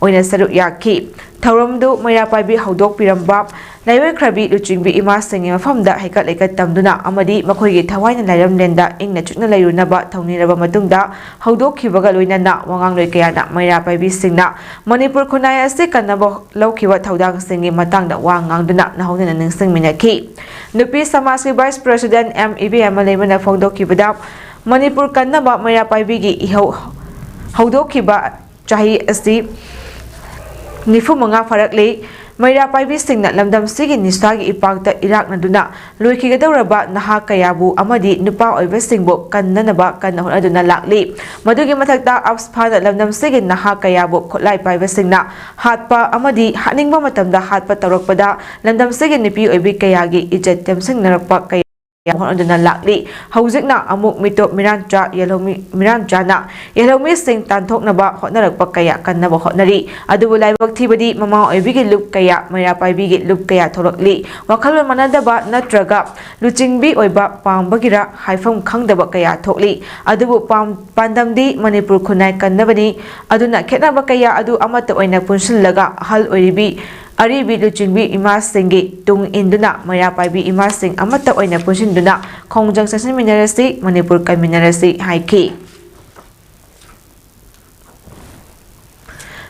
ꯑꯣꯏꯅ ꯁꯔꯨꯛ ꯌꯥꯈꯤ꯫ ꯊꯧꯔꯝꯗꯨ ꯃꯩꯔꯥ ꯄꯥꯏꯕꯤ ꯍꯧꯗꯣꯛꯄꯤꯔꯝꯕ ꯂꯥꯏꯑꯣꯏꯈ꯭ꯔꯕꯤ ꯂꯨꯆꯤꯡꯕꯤ ꯏꯃꯥꯁꯤꯡꯒꯤ ꯃꯐꯝꯗ ꯍꯩꯀꯠ ꯂꯩꯀꯠ ꯇꯝꯗꯨꯅ ꯑꯃꯗꯤ ꯃꯈꯣꯏꯒꯤ ꯊꯋꯥꯏꯅ ꯂꯥꯏꯔꯝꯂꯦꯟꯗ ꯏꯪꯅ ꯆꯤꯛꯅ ꯂꯩꯔꯨꯅꯕ ꯊꯧꯅꯤꯔꯕ ꯃꯇꯨꯡꯗ ꯍꯧꯗꯣꯛꯈꯤꯕꯒ ꯂꯣꯏꯅꯅ ꯋꯥꯉꯥꯡꯂꯣꯏ ꯀꯌꯥꯅ ꯃꯩꯔꯥ ꯄꯥꯏꯕꯤꯁꯤꯡꯅ ꯃꯅꯤꯄꯨꯔ ꯈꯨꯟꯅꯥꯏ ꯑꯁꯤ ꯀꯟꯅꯕ ꯂꯧꯈꯤꯕ ꯊꯧꯗꯥꯡꯁꯤꯡꯒꯤ ꯃꯇꯥꯡꯗ ꯋꯥ ꯉꯥꯡꯗꯨꯅ ꯅꯧꯍꯧꯅꯅ ꯅꯤꯡꯁꯤꯡꯃꯤꯟꯅꯈꯤ꯫ ꯅꯨꯄꯤ ꯁꯃꯥꯖꯀꯤ Vice President ꯑꯦꯝ ꯏꯕꯦꯝꯃ ꯂꯩꯃꯅ ꯐꯣꯡꯗꯣꯛꯈꯤꯕꯗ, ꯃꯅꯤꯄꯨꯔ ꯀꯟꯅꯕ ꯃꯩꯔꯥ ꯄꯥꯏꯕꯤꯒꯤ ꯏꯍꯧ ꯍꯧꯗꯣꯛꯈꯤꯕ ꯆꯍꯤ ꯑꯁꯤ ꯅꯤꯐꯨ ꯃꯉꯥ ꯐꯥꯔꯛꯂꯤ꯫ ꯃꯩꯔꯥ ꯄꯥꯏꯕꯤꯁꯤꯡꯅ ꯂꯝꯗꯝꯁꯤꯒꯤ ꯅꯤꯁꯥꯒꯤ ꯏꯄꯥꯛꯇ ꯏꯔꯥꯛꯅꯗꯨꯅ ꯂꯣꯏꯈꯤꯒꯗꯧꯔꯕ ꯅꯍꯥ ꯀꯌꯥꯕꯨ ꯑꯃꯗꯤ ꯅꯨꯄꯥ ꯑꯣꯏꯕꯁꯤꯡꯕꯨ ꯀꯟꯅꯅꯕ ꯀꯟꯅ ꯍꯣꯠꯅꯗꯨꯅ ꯂꯥꯛꯂꯤ꯫ ꯃꯗꯨꯒꯤ ꯃꯊꯛꯇ, ꯑꯞꯁꯐꯥꯅ ꯂꯝꯗꯝꯁꯤꯒꯤ ꯅꯍꯥ ꯀꯌꯥꯕꯨ ꯈꯨꯠꯂꯥꯏ ꯄꯥꯏꯕꯁꯤꯡꯅ ꯍꯥꯠꯄ ꯑꯃꯗꯤ ꯍꯥꯠꯅꯤꯡꯕ ꯃꯇꯝꯗ ꯍꯥꯠꯄ ꯇꯧꯔꯛꯄꯗ ꯂꯝꯗꯝꯁꯤꯒꯤ ꯅꯨꯄꯤ ꯑꯣꯏꯕꯤ ꯀꯌꯥꯒꯤ ꯏꯖꯠ ꯇꯦꯝꯁꯤꯡꯅꯔꯛꯄ ꯀꯌꯥ ꯍꯣꯠꯅꯗꯨꯅ ꯂꯥꯛꯂꯤ꯫ ꯍꯧꯖꯤꯛꯅ ꯑꯃꯨꯛ ꯃꯤꯇꯣꯞ ꯃꯤꯔꯥꯟꯆꯥ ꯌꯦꯜꯍꯧꯃꯤ-, ꯃꯤꯔꯥꯟꯆꯥꯅ ꯌꯦꯜꯍꯧꯃꯤꯁꯤꯡ ꯇꯥꯟꯊꯣꯛꯅꯕ ꯍꯣꯠꯅꯔꯛꯄ ꯀꯌꯥ ꯀꯟꯅꯕ ꯍꯣꯠꯅꯔꯤ꯫ ꯑꯗꯨꯕꯨ ꯂꯥꯏꯕꯛ ꯊꯤꯕꯗꯤ ꯃꯃꯥ ꯑꯣꯏꯕꯤꯒꯤ ꯂꯨꯞ ꯀꯌꯥ, ꯃꯩꯔꯥ ꯄꯥꯏꯕꯤꯒꯤ ꯂꯨꯞ ꯀꯌꯥ ꯊꯣꯛꯂꯛꯂꯤ꯫ ꯋꯥꯈꯜꯂꯣꯟ ꯃꯥꯟꯅꯗꯕ ꯅꯠꯇ꯭ꯔꯒ ꯂꯨꯆꯤꯡꯕꯤ ꯑꯣꯏꯕ ꯄꯥꯝꯕꯒꯤꯔ ꯍꯥꯏꯐꯝ ꯈꯪꯗꯕ ꯀꯌꯥ ꯊꯣꯛꯂꯤ꯫ ꯑꯗꯨꯕꯨ ꯄꯥꯝ-, ꯄꯥꯟꯗꯝꯗꯤ ꯃꯅꯤꯄꯨꯔ ꯈꯨꯟꯅꯥꯏ ꯀꯟꯅꯕꯅꯤ꯫ ꯑꯗꯨꯅ ꯈꯦꯠꯅꯕ ꯀꯌꯥ ꯑꯗꯨ ꯑꯃꯠꯇ ꯑꯣꯏꯅ ꯄꯨꯟꯁꯤꯜꯂꯒ ꯑꯍꯜ ꯑꯣꯏꯔꯤꯕꯤ ꯑꯔꯤꯕꯤ ꯂꯨꯆꯤꯡꯕꯤ ꯏꯃꯥꯁꯤꯡꯒꯤ ꯇꯨꯡ ꯏꯟꯗꯨꯅ ꯃꯩꯔꯥ ꯄꯥꯏꯕꯤ ꯏꯃꯥꯁꯤꯡ ꯑꯃꯠꯇ ꯑꯣꯏꯅ ꯄꯨꯟꯁꯤꯟꯗꯨꯅ ꯈꯣꯡꯖꯪ ꯆꯪꯁꯤꯟꯃꯤꯟꯅꯔꯁꯤ, ꯃꯅꯤꯄꯨꯔ ꯀꯟꯃꯤꯟꯅꯔꯁꯤ ꯍꯥꯏꯈꯤ꯫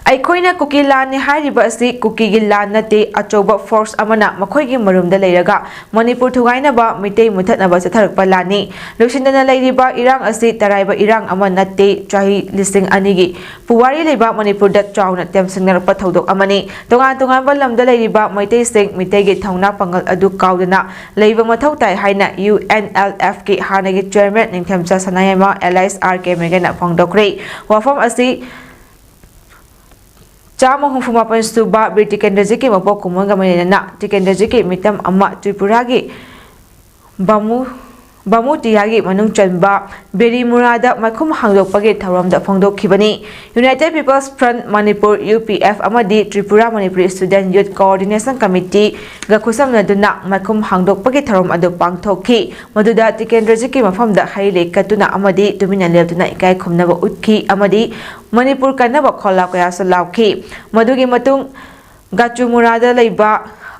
ꯑꯩꯈꯣꯏꯅ ꯀꯨꯀꯤ ꯂꯥꯟꯅꯤ ꯍꯥꯏꯔꯤꯕ ꯑꯁꯤ ꯀꯨꯀꯤꯒꯤ ꯂꯥꯟ ꯅꯠꯇꯦ, ꯑꯆꯧꯕ force ꯑꯃꯅ ꯃꯈꯣꯏꯒꯤ ꯃꯔꯨꯝꯗ ꯂꯩꯔꯒ ꯃꯅꯤꯄꯨꯔ ꯊꯨꯒꯥꯏꯅꯕ, ꯃꯤꯇꯩ ꯃꯨꯊꯠꯅꯕ ꯆꯠꯊꯔꯛꯄ ꯂꯥꯟꯅꯤ꯫ ꯂꯣꯏꯁꯤꯟꯗꯅ ꯂꯩꯔꯤꯕ ꯏꯔꯥꯡ ꯑꯁꯤ ꯇꯔꯥꯏꯕ ꯏꯔꯥꯡ ꯑꯃ ꯅꯠꯇꯦ, ꯆꯍꯤ ꯂꯤꯁꯤꯡ ꯑꯅꯤꯒꯤ ꯄꯨꯋꯥꯔꯤ ꯂꯩꯕ ꯃꯅꯤꯄꯨꯔꯗ ꯆꯥꯎꯅ ꯇꯦꯝꯁꯤꯡꯅꯔꯛꯄ ꯊꯧꯗꯣꯛ ꯑꯃꯅꯤ꯫ ꯇꯣꯉꯥꯟ ꯇꯣꯉꯥꯟꯕ ꯂꯝꯗ ꯂꯩꯔꯤꯕ ꯃꯩꯇꯩꯁꯤꯡ ꯃꯤꯇꯩꯒꯤ ꯊꯧꯅꯥ ꯄꯥꯡꯒꯜ ꯑꯗꯨ ꯀꯥꯎꯗꯅ ꯂꯩꯕ ꯃꯊꯧ ꯇꯥꯏ ꯍꯥꯏꯅ ꯌꯨ ꯑꯦꯟ ꯑꯦꯜ ꯑꯦꯐꯀꯤ ꯍꯥꯟꯅꯒꯤ chairman ꯅꯤꯡꯊꯦꯝꯆꯥ ꯁꯅꯥꯌꯥꯏꯃ alias ꯑꯥꯔ ꯀꯦ ꯃꯦꯒꯟꯅ ꯐꯣꯡꯗꯣꯛꯈ꯭ꯔꯦ꯫ ꯋꯥꯐꯝ ꯑꯁꯤ ꯆꯥꯝꯃ ꯍꯨꯝꯐꯨ ꯃꯥꯄꯟ ꯁꯨꯕ ꯕꯤꯔ ꯇꯤꯀꯦꯟꯗ꯭ꯔꯖꯤꯠꯀꯤ ꯃꯄꯣꯛ ꯀꯨꯝꯑꯣꯟꯒ ꯃꯔꯤ ꯂꯩꯅꯅ ꯇꯤꯀꯦꯟꯗ꯭ꯔꯖꯤꯠꯀꯤ ꯃꯤꯇꯝ ꯑꯃ ꯇ꯭ꯔꯤꯄꯨꯔꯥꯒꯤ ꯕꯥꯃꯨ, ꯕꯥꯃꯨꯇꯤꯌꯥꯒꯤ ꯃꯅꯨꯡ ꯆꯟꯕ ꯕꯦꯔꯤꯃꯨꯔꯥꯗ ꯃꯥꯏꯈꯨꯝ ꯍꯥꯡꯗꯣꯛꯄꯒꯤ ꯊꯧꯔꯝꯗ ꯐꯣꯡꯗꯣꯛꯈꯤꯕꯅꯤ꯫ United People's Front Manipur, U P F, ꯑꯃꯗꯤ Tripura Manipuri Student Youth Coordination Committee ꯒ ꯈꯨꯠꯁꯝꯅꯗꯨꯅ ꯃꯥꯏꯈꯨꯝ ꯍꯥꯡꯗꯣꯛꯄꯒꯤ ꯊꯧꯔꯝ ꯑꯗꯨ ꯄꯥꯡꯊꯣꯛꯈꯤ꯫ ꯃꯗꯨꯗ ꯇꯤꯀꯦꯟꯗ꯭ꯔꯖꯤꯠꯀꯤ ꯃꯐꯝꯗ ꯍꯩ ꯂꯩ ꯀꯠꯇꯨꯅ ꯑꯃꯗꯤ ꯇꯨꯃꯤꯟꯅ ꯂꯦꯞꯇꯨꯅ ꯏꯀꯥꯏ ꯈꯨꯝꯅꯕ ꯎꯠꯈꯤ ꯑꯃꯗꯤ ꯃꯅꯤꯄꯨꯔ ꯀꯟꯅꯕ ꯈꯣꯜꯂꯥꯎ ꯀꯌꯥꯁꯨ ꯂꯥꯎꯈꯤ꯫ ꯃꯗꯨꯒꯤ ꯃꯇꯨꯡ ꯒꯥꯆꯨꯃꯨꯔꯥꯗ ꯂꯩꯕ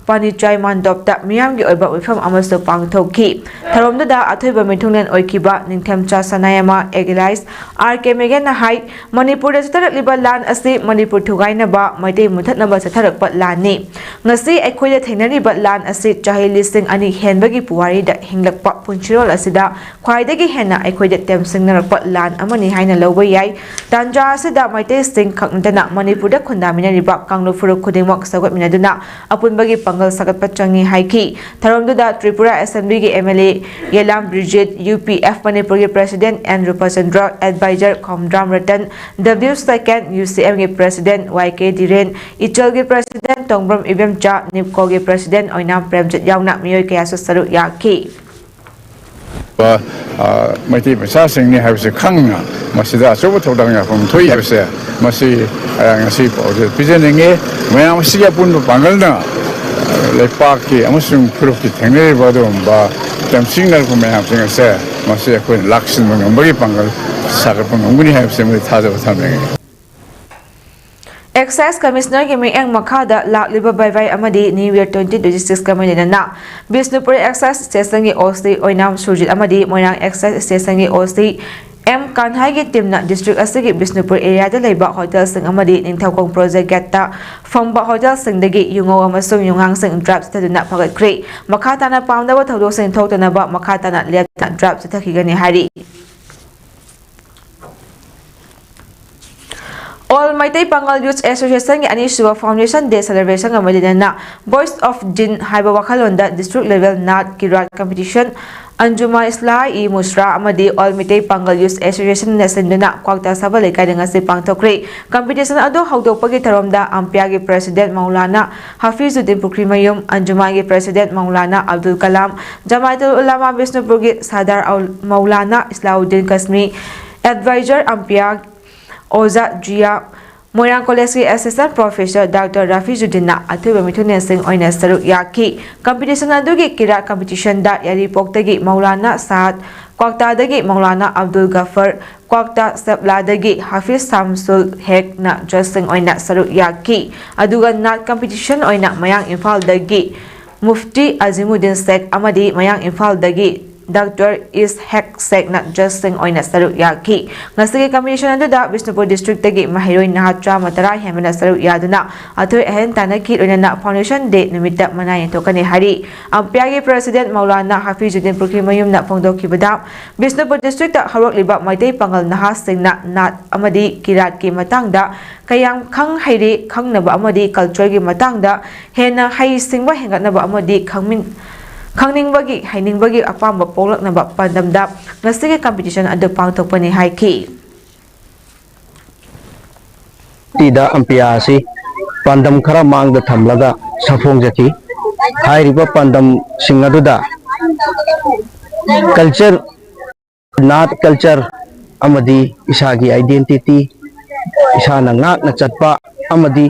ꯄꯥꯅꯤꯆꯥꯏ ꯃꯥꯟꯗꯣꯞꯇ ꯃꯤꯌꯥꯝꯒꯤ ꯑꯣꯏꯕ ꯃꯤꯐꯝ ꯑꯃꯁꯨ ꯄꯥꯡꯊꯣꯛꯈꯤ꯫ ꯊꯧꯔꯝꯗꯨꯗ ꯑꯊꯣꯏꯕ ꯃꯤꯊꯨꯡꯂꯦꯟ ꯑꯣꯏꯈꯤꯕ ꯅꯤꯡꯊꯦꯝꯆꯥ ꯁꯅꯥꯌꯥꯃ ꯑꯦꯒꯤꯂꯥꯏꯁ ꯑꯥꯔ ꯀꯦ ꯃꯦꯒꯦꯟꯅ ꯍꯥꯏ, ꯃꯅꯤꯄꯨꯔꯗ ꯆꯠꯊꯔꯛꯂꯤꯕ ꯂꯥꯟ ꯑꯁꯤ ꯃꯅꯤꯄꯨꯔ ꯊꯨꯒꯥꯏꯅꯕ, ꯃꯩꯇꯩ ꯃꯨꯊꯠꯅꯕ ꯆꯠꯊꯔꯛꯄ ꯂꯥꯟꯅꯤ꯫ ꯉꯁꯤ ꯑꯩꯈꯣꯏꯗ ꯊꯦꯡꯅꯔꯤꯕ ꯂꯥꯟ ꯑꯁꯤ ꯆꯍꯤ ꯂꯤꯁꯤꯡ ꯑꯅꯤ ꯍꯦꯟꯕꯒꯤ ꯄꯨꯋꯥꯔꯤꯗ ꯍꯤꯡꯂꯛꯄ ꯄꯨꯟꯁꯤꯔꯣꯜ ꯑꯁꯤꯗ ꯈ꯭ꯋꯥꯏꯗꯒꯤ ꯍꯦꯟꯅ ꯑꯩꯈꯣꯏꯗ ꯇꯦꯝꯁꯤꯡꯅꯔꯛꯄ ꯂꯥꯟ ꯑꯃꯅꯤ ꯍꯥꯏꯅ ꯂꯧꯕ ꯌꯥꯏ꯫ ꯇꯥꯟꯖꯥ ꯑꯁꯤꯗ ꯃꯩꯇꯩꯁꯤꯡ ꯈꯛ ꯅꯠꯇꯅ ꯃꯅꯤꯄꯨꯔꯗ ꯈꯨꯟꯗꯥꯃꯤꯟꯅꯔꯤꯕ ꯀꯥꯡꯂꯨꯞ ꯐꯨꯔꯨꯞ ꯈꯨꯗꯤꯡꯃꯛ ꯁꯧꯒꯠꯃꯤꯟꯅꯗꯨꯅ ꯑꯄꯨꯟꯕꯒꯤ ꯄꯥꯡꯒꯜ ꯁꯥꯒꯠꯄ ꯆꯪꯏ ꯍꯥꯏꯈꯤ꯫ ꯊꯧꯔꯝꯗꯨꯗ ꯇ꯭ꯔꯤꯄꯨꯔꯥ ꯑꯦꯁꯦꯝꯕ꯭ꯂꯤꯒꯤ M L A Yelam Brijit, U P F ꯃꯅꯤꯄꯨꯔꯒꯤ president N Rupchandra, advisor Khomdram Ratan, W Sekan U C ꯑꯦꯝꯒꯤ ꯄ꯭ꯔꯦꯁꯤꯗꯦꯟꯠ ꯋꯥꯏ ꯀꯦ ꯙꯤꯔꯦꯟ, ꯏꯆꯜꯒꯤ ꯄ꯭ꯔꯦꯁꯤꯗꯦꯟꯠ ꯇꯣꯡꯕ꯭ꯔꯝ ꯏꯕꯦꯝꯆꯥ, ꯅꯤꯞꯀꯣꯒꯤ ꯄ꯭ꯔꯦꯁꯤꯗꯦꯟꯠ ꯑꯣꯏꯅꯥꯝ ꯄ꯭ꯔꯦꯝꯖꯤꯠ ꯌꯥꯎꯅ ꯃꯤꯑꯣꯏ ꯀꯌꯥꯁꯨ ꯁꯔꯨꯛ ꯌꯥꯈꯤ꯫ ꯃꯩꯇꯩ ꯃꯆꯥꯁꯤꯡꯅꯤ ꯍꯥꯏꯕꯁꯤ ꯈꯪꯅ ꯃꯁꯤꯗ ꯑꯆꯧꯕ ꯊꯧꯗꯥꯡ ꯌꯥꯐꯝ ꯊꯣꯛꯏ ꯍꯥꯏꯕꯁꯦ ꯃꯁꯤ ꯉꯁꯤ ꯄꯥꯎꯖꯦꯜ ꯄꯤꯖꯅꯤꯡꯉꯤ꯫ ꯃꯌꯥꯝ ꯑꯁꯤꯒꯤ ꯑꯄꯨꯟꯕ ꯄꯥꯡꯒꯜꯅ ꯂꯩꯄꯥꯛꯀꯤ ꯑꯃꯁꯨꯡ ꯐꯨꯔꯨꯞꯀꯤ ꯊꯦꯡꯅꯔꯤꯕ ꯑꯗꯨꯒꯨꯝꯕ ꯇꯦꯝꯁꯤꯡꯅꯔꯛꯄ ꯃꯌꯥꯝꯁꯤꯡ ꯑꯁꯦ ꯃꯁꯤ ꯑꯩꯈꯣꯏꯅ ꯂꯥꯛꯁꯤꯟꯕ ꯉꯝꯕꯒꯤ ꯄꯥꯡꯒꯜ ꯁꯥꯒꯠꯄ ꯉꯝꯒꯅꯤ ꯍꯥꯏꯕꯁꯤ ꯃꯗꯨ ꯊꯥꯖꯕ ꯊꯝꯖꯅꯤꯡꯉꯤ꯫ ꯑꯦꯛꯁꯥꯏꯖ ꯀꯃꯤꯁꯅꯔꯒꯤ ꯃꯤꯠꯌꯦꯡ ꯃꯈꯥꯗ ꯂꯥꯛꯂꯤꯕ ꯚꯥꯏꯚꯥꯏ ꯑꯃꯗꯤ ꯅ꯭ꯌꯨ ꯌꯔ ꯇ꯭ꯋꯦꯟꯇꯤ ꯇ꯭ꯋꯦꯟꯇꯤ ꯁꯤꯛꯁꯀ ꯃꯔꯤ ꯂꯩꯅꯅ ꯕꯤꯁꯅꯨꯄꯨꯔ ꯑꯦꯛꯁꯥꯏꯖ ꯁ꯭ꯇꯦꯁꯟꯒꯤ ꯑꯣ ꯁꯤ ꯑꯣꯏꯅꯥꯝ ꯁꯨꯔꯖꯤꯠ ꯑꯃꯗꯤ ꯃꯣꯏꯔꯥꯡ ꯑꯦꯛꯁꯥꯏꯖ ꯁ꯭ꯇꯦꯁꯟꯒꯤ ꯑꯣ ꯁꯤ ꯑꯦꯝ ꯀꯥꯟꯍꯥꯏꯒꯤ ꯇꯤꯝꯅ ꯗꯤꯁꯇ꯭ꯔꯤꯛ ꯑꯁꯤꯒꯤ ꯕꯤꯁꯅꯨꯄꯨꯔ ꯑꯦꯔꯤꯌꯥꯗ ꯂꯩꯕ ꯍꯣꯇꯦꯜꯁꯤꯡ ꯑꯃꯗꯤ ꯅꯤꯡꯊꯧꯈꯣꯡ ꯄ꯭ꯔꯣꯖꯦꯛ ꯒꯦꯠꯇ ꯐꯝꯕ ꯍꯣꯇꯦꯜꯁꯤꯡꯗꯒꯤ ꯌꯨꯉꯧ ꯑꯃꯁꯨꯡ ꯌꯨꯉꯥꯡꯁꯤꯡ ꯗ꯭ꯔꯥꯏꯚ ꯆꯠꯊꯗꯨꯅ ꯐꯒꯠꯈ꯭ꯔꯦ꯫ ꯃꯈꯥ ꯇꯥꯅ ꯄꯥꯝꯅꯕ ꯊꯧꯗꯣꯛꯁꯤꯡ ꯊꯣꯛꯇꯅꯕ ꯃꯈꯥ ꯇꯥꯅ ꯂꯦꯞꯇꯅ ꯗ꯭ꯔꯥꯏꯚ ꯆꯠꯊꯈꯤꯒꯅꯤ ꯍꯥꯏꯔꯤ꯫ ꯑꯣꯜ ꯃꯩꯇꯩ ꯄꯥꯉꯜ ꯌꯨꯊ ꯑꯦꯁꯣꯁꯤꯌꯦꯁꯟꯒꯤ ꯑꯅꯤꯁꯨꯕ ꯐꯥꯎꯟꯗꯦꯁꯟ ꯗꯦ ꯁꯦꯂꯦꯕ꯭ꯔꯦꯁꯟꯒ ꯃꯔꯤ ꯂꯩꯅꯅ ꯚꯣꯏꯁ ꯑꯣꯐ ꯖꯤꯟ ꯍꯥꯏꯕ ꯋꯥꯈꯜꯂꯣꯟꯗ ꯗꯤꯁꯇ꯭ꯔꯤꯛ ꯂꯦꯚꯦꯜ ꯅꯥꯠ ꯀꯤꯔꯥꯠ ꯀꯝꯄꯤꯇꯤꯁꯟ ꯑꯟꯖꯨꯃꯥ ꯏꯁꯂꯥ ꯏ ꯃꯨꯁ꯭ꯔꯥ ꯑꯃꯗꯤ ꯑꯣꯜ ꯃꯩꯇꯩ ꯄꯥꯉꯜ ꯌꯨꯊ ꯑꯦꯁꯣꯁꯤꯌꯦꯁꯟꯅ ꯁꯤꯟꯗꯨꯅ ꯀ꯭ꯋꯥꯛꯇꯥ ꯁꯥꯕ ꯂꯩꯀꯥꯏꯗ ꯉꯁꯤ ꯄꯥꯡꯊꯣꯛꯈ꯭ꯔꯦ꯫ ꯀꯝꯄꯤꯇꯤꯁꯟ ꯑꯗꯨ ꯍꯧꯗꯣꯛꯄꯒꯤ ꯊꯧꯔꯝꯗ ꯑꯝꯄꯤꯌꯥꯒꯤ ꯄ꯭ꯔꯦꯁꯤꯗꯦꯟꯠ ꯃꯧꯂꯥꯅꯥ ꯍꯥꯐꯤꯖꯨꯗꯤꯟ ꯄꯨꯈ꯭ꯔꯤꯃꯌꯨꯝ, ꯑꯟꯖꯨꯃꯥꯒꯤ ꯄ꯭ꯔꯦꯁꯤꯗꯦꯟꯠ ꯃꯧꯂꯥꯅꯥ ꯑꯕꯗꯨꯜ ꯀꯂꯥꯝ, ꯖꯃꯥꯏꯇꯨꯜ ꯎꯂꯥꯃꯥ ꯕꯤꯁꯅꯨꯄꯨꯔꯒꯤ ꯁꯥꯗꯥꯔ ꯃꯧꯂꯥꯅꯥ ꯏꯁꯂꯥꯎꯗꯤꯟ ꯀꯁꯃꯤ, ꯑꯦꯗꯚꯥꯏꯖꯔ ꯑꯝꯄꯤꯌꯥ ꯑꯣꯖꯥ ꯖꯤꯌꯥ ꯃꯣꯏꯔꯥꯡ ꯀꯣꯂꯦꯖꯀꯤ ꯑꯦꯁꯤꯁꯇꯦꯟ ꯄ꯭ꯔꯣꯐꯦꯁꯔ ꯗꯥꯛꯇꯔ ꯔꯥꯐꯤꯖꯨꯗꯤꯟꯅ ꯑꯊꯣꯏꯕ ꯃꯤꯊꯨꯡꯂꯦꯟꯁꯤꯡ ꯑꯣꯏꯅ ꯁꯔꯨꯛ ꯌꯥꯈꯤ꯫ ꯀꯝꯄꯤꯇꯤꯁꯟ ꯑꯗꯨꯒꯤ ꯀꯤꯔꯥꯠ ꯀꯝꯄꯤꯇꯤꯁꯟꯗ ꯌꯥꯏꯔꯤꯄꯣꯛꯇꯒꯤ ꯃꯧꯂꯥꯅꯥ ꯁꯥꯍꯠ, ꯀ꯭ꯋꯥꯛꯇꯥꯗꯒꯤ ꯃꯧꯂꯥꯅꯥ ꯑꯕꯗꯨꯜ ꯒꯐꯔ, ꯀ꯭ꯋꯥꯛꯇꯥ ꯁꯦꯞꯂꯥꯗꯒꯤ ꯍꯥꯐꯤꯖ ꯁꯥꯝꯁꯨꯜ ꯍꯦꯛꯅ ꯖꯖꯁꯤꯡ ꯑꯣꯏꯅ ꯁꯔꯨꯛ ꯌꯥꯈꯤ꯫ ꯑꯗꯨꯒ ꯅꯥꯠ ꯀꯝꯄꯤꯇꯤꯁꯟ ꯑꯣꯏꯅ ꯃꯌꯥꯡ ꯏꯝꯐꯥꯜꯗꯒꯤ ꯃꯨꯐꯇꯤ ꯑꯖꯤꯃꯨꯗꯤꯟ ꯁꯦꯛ ꯑꯃꯗꯤ ꯃꯌꯥꯡ ꯏꯝꯐꯥꯜꯗꯒꯤ ꯗꯥꯛꯇꯔ ꯏꯁ ꯍꯦꯛ ꯁꯦꯛꯅ ꯖꯖꯁꯤꯡ ꯑꯣꯏꯅ ꯁꯔꯨꯛ ꯌꯥꯈꯤ꯫ ꯉꯁꯤꯒꯤ ꯀꯝꯄꯤꯇꯤꯁꯟ ꯑꯗꯨꯗ ꯕꯤꯁꯅꯨꯄꯨꯔ ꯗꯤꯁꯇ꯭ꯔꯤꯛꯇꯒꯤ ꯃꯍꯩꯔꯣꯏ ꯅꯍꯥ ꯆꯥꯝꯃ ꯇꯔꯥ ꯍꯦꯟꯕꯅ ꯁꯔꯨꯛ ꯌꯥꯗꯨꯅ ꯑꯊꯣꯏ ꯑꯍꯦꯟ ꯇꯥꯟꯅꯈꯤ꯫ ꯂꯣꯏꯅꯅ ꯐꯥꯎꯟꯗꯦꯁꯟ ꯗꯦ ꯅꯨꯃꯤꯠꯇ ꯃꯅꯥ ꯌꯦꯟꯊꯣꯛꯀꯅꯤ ꯍꯥꯏꯔꯤ꯫ ꯑꯝꯄꯤꯌꯥꯒꯤ ꯄ꯭ꯔꯁꯤꯗꯦꯟ ꯃꯧꯂꯥꯅꯥ ꯍꯥꯐꯤꯖꯨꯗꯤꯟ ꯄꯨꯈ꯭ꯔꯤꯃꯌꯨꯝꯅ ꯐꯣꯡꯗꯣꯛꯈꯤꯕꯗ, ꯕꯤꯁꯅꯨꯄꯨꯔ ꯗꯤꯁꯇ꯭ꯔꯤꯛꯇ ꯍꯧꯔꯛꯂꯤꯕ ꯃꯩꯇꯩ ꯄꯥꯉꯜ ꯅꯍꯥꯁꯤꯡꯅ ꯅꯥꯠ ꯑꯃꯗꯤ ꯀꯤꯔꯥꯠꯀꯤ ꯃꯇꯥꯡꯗ ꯀꯌꯥꯝ ꯈꯪ ꯍꯩꯔꯦ ꯈꯪꯅꯕ ꯑꯃꯗꯤ ꯀꯜꯆꯔꯒꯤ ꯃꯇꯥꯡꯗ ꯍꯦꯟꯅ ꯍꯩꯁꯤꯡꯕ ꯍꯦꯟꯒꯠꯅꯕ ꯑꯃꯗꯤ ꯈꯪꯃꯤꯟ-, ꯈꯪꯅꯤꯡꯕꯒꯤ, ꯍꯩꯅꯤꯡꯕꯒꯤ ꯑꯄꯥꯝꯕ ꯄꯣꯛꯂꯛꯅꯕ ꯄꯥꯟꯗꯝꯗ ꯉꯁꯤꯒꯤ ꯀꯝꯄꯤꯇꯤꯁꯟ ꯑꯗꯨ ꯄꯥꯡꯊꯣꯛꯄꯅꯤ ꯍꯥꯏꯈꯤ꯫ ꯇꯤꯗ ꯑꯝꯄꯤꯌꯥ ꯑꯁꯤ ꯄꯥꯟꯗꯝ ꯈꯔ ꯃꯥꯡꯗ ꯊꯝꯂꯒ ꯁꯛꯐꯣꯡꯖꯈꯤ꯫ ꯍꯥꯏꯔꯤꯕ ꯄꯥꯟꯗꯝꯁꯤꯡ ꯑꯗꯨꯗ ꯀꯜꯆꯔ, ꯅꯥꯠ ꯀꯜꯆꯔ ꯑꯃꯗꯤ ꯏꯁꯥꯒꯤ ꯑꯥꯏꯗꯦꯟꯇꯤꯇꯤ, ꯏꯁꯥꯅ ꯉꯥꯛꯅ ꯆꯠꯄ ꯑꯃꯗꯤ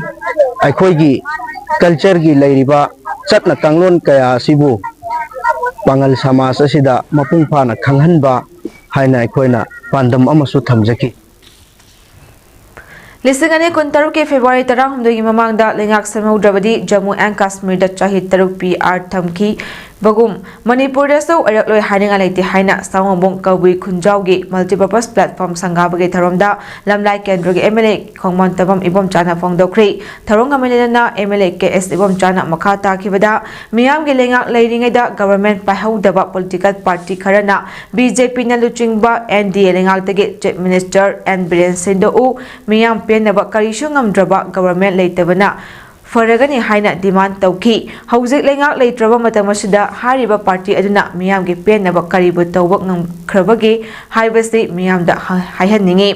ꯑꯩꯈꯣꯏꯒꯤ ꯀꯜꯆꯔꯒꯤ ꯂꯩꯔꯤꯕ ꯆꯠꯅ ꯀꯥꯡꯂꯣꯟ ꯀꯌꯥ ꯑꯁꯤꯕꯨ ꯄꯥꯉꯜ ꯁꯃꯥꯖ ꯑꯁꯤꯗ ꯃꯄꯨꯡ ꯐꯥꯅ ꯈꯪꯍꯟꯕ ꯍꯥꯏꯅ ꯑꯩꯈꯣꯏꯅ ꯄꯥꯟꯗꯝ ꯑꯃꯁꯨ ꯊꯝꯖꯈꯤ꯫ ꯂꯤꯁꯤꯡ ꯑꯅꯤ ꯀꯨꯟꯇꯔꯨꯛꯀꯤ ꯐꯦꯕ꯭ꯔꯨꯋꯥꯔꯤ ꯇꯔꯥꯍꯨꯝꯗꯣꯏꯒꯤ ꯃꯃꯥꯡꯗ ꯂꯩꯉꯥꯛ ꯁꯦꯝꯍꯧꯗ꯭ꯔꯕꯗꯤ ꯖꯝꯃꯨ ꯑꯦꯟ ꯀꯥꯁꯃꯤꯔꯗ ꯆꯍꯤ ꯇꯔꯨꯛ ꯄꯤ ꯑꯥꯔ ꯊꯝꯈꯤꯕꯒꯨꯝ ꯃꯅꯤꯄꯨꯔꯗꯁꯨ ꯑꯣꯏꯔꯛꯂꯣꯏ ꯍꯥꯏꯅꯤꯡꯉꯥꯏ ꯂꯩꯇꯦ ꯍꯥꯏꯅ ꯁꯥꯋꯣꯝꯕꯨꯡ ꯀꯕꯨꯏ ꯈꯨꯟꯖꯥꯎꯒꯤ ꯃꯜꯇꯤꯄꯔꯄꯁ ꯄ꯭ꯂꯦꯠꯐꯣꯔꯝ ꯁꯪꯒꯥꯕꯒꯤ ꯊꯧꯔꯝꯗ ꯂꯝꯂꯥꯏ ꯀꯦꯟꯗ꯭ꯔꯒꯤ ꯑꯦꯝ ꯑꯦꯜ ꯑꯦ ꯈꯣꯡꯃꯟꯇꯕꯝ ꯏꯕꯣꯝꯆꯥꯅ ꯐꯣꯡꯗꯣꯛꯈ꯭ꯔꯦ꯫ ꯊꯧꯔꯝ ꯑꯃ ꯂꯦꯟꯗꯨꯅ ꯑꯦꯝ ꯑꯦꯜ ꯑꯦ ꯀꯦ ꯑꯦꯁ ꯏꯕꯣꯝꯆꯥꯅ ꯃꯈꯥ ꯇꯥꯈꯤꯕꯗ, ꯃꯤꯌꯥꯝꯒꯤ ꯂꯩꯉꯥꯛ ꯂꯩꯔꯤꯉꯩꯗ ꯒꯚꯔꯟꯃꯦꯟꯠ ꯄꯥꯏꯍꯧꯗꯕ ꯄꯣꯂꯤꯇꯤꯀꯦꯜ ꯄꯥꯔꯇꯤ ꯈꯔꯅ ꯕꯤ ꯖꯦ ꯄꯤꯅ ꯂꯨꯆꯤꯡꯕ ꯑꯦꯟ ꯗꯤ ꯑꯦ ꯂꯩꯉꯥꯛꯇꯒꯤ ꯆꯤꯐ ꯃꯤꯅꯤꯁꯇꯔ ꯑꯦꯟ ꯕꯤꯔꯦꯟ ꯁꯤꯟꯗꯣꯛꯎ, ꯃꯤꯌꯥꯝ ꯄꯦꯟꯅꯕ ꯀꯔꯤꯁꯨ ꯉꯝꯗ꯭ꯔꯕ ꯒꯚꯔꯟꯃꯦꯟꯠ ꯂꯩꯇꯕꯅ ꯐꯔꯒꯅꯤ ꯍꯥꯏꯅ ꯗꯤꯃꯥꯟ ꯇꯧꯈꯤ꯫ ꯍꯧꯖꯤꯛ ꯂꯩꯉꯥꯛ ꯂꯩꯇ꯭ꯔꯕ ꯃꯇꯝ ꯑꯁꯤꯗ ꯍꯥꯏꯔꯤꯕ ꯄꯥꯔꯇꯤ ꯑꯗꯨꯅ ꯃꯤꯌꯥꯝꯒꯤ ꯄꯦꯟꯅꯕ ꯀꯔꯤꯕꯨ ꯇꯧꯕ ꯉꯝꯈ꯭ꯔꯕꯒꯦ ꯍꯥꯏꯕꯁꯤ ꯃꯤꯌꯥꯝꯗ ꯍ-, ꯍꯥꯏꯍꯟꯅꯤꯡꯏ꯫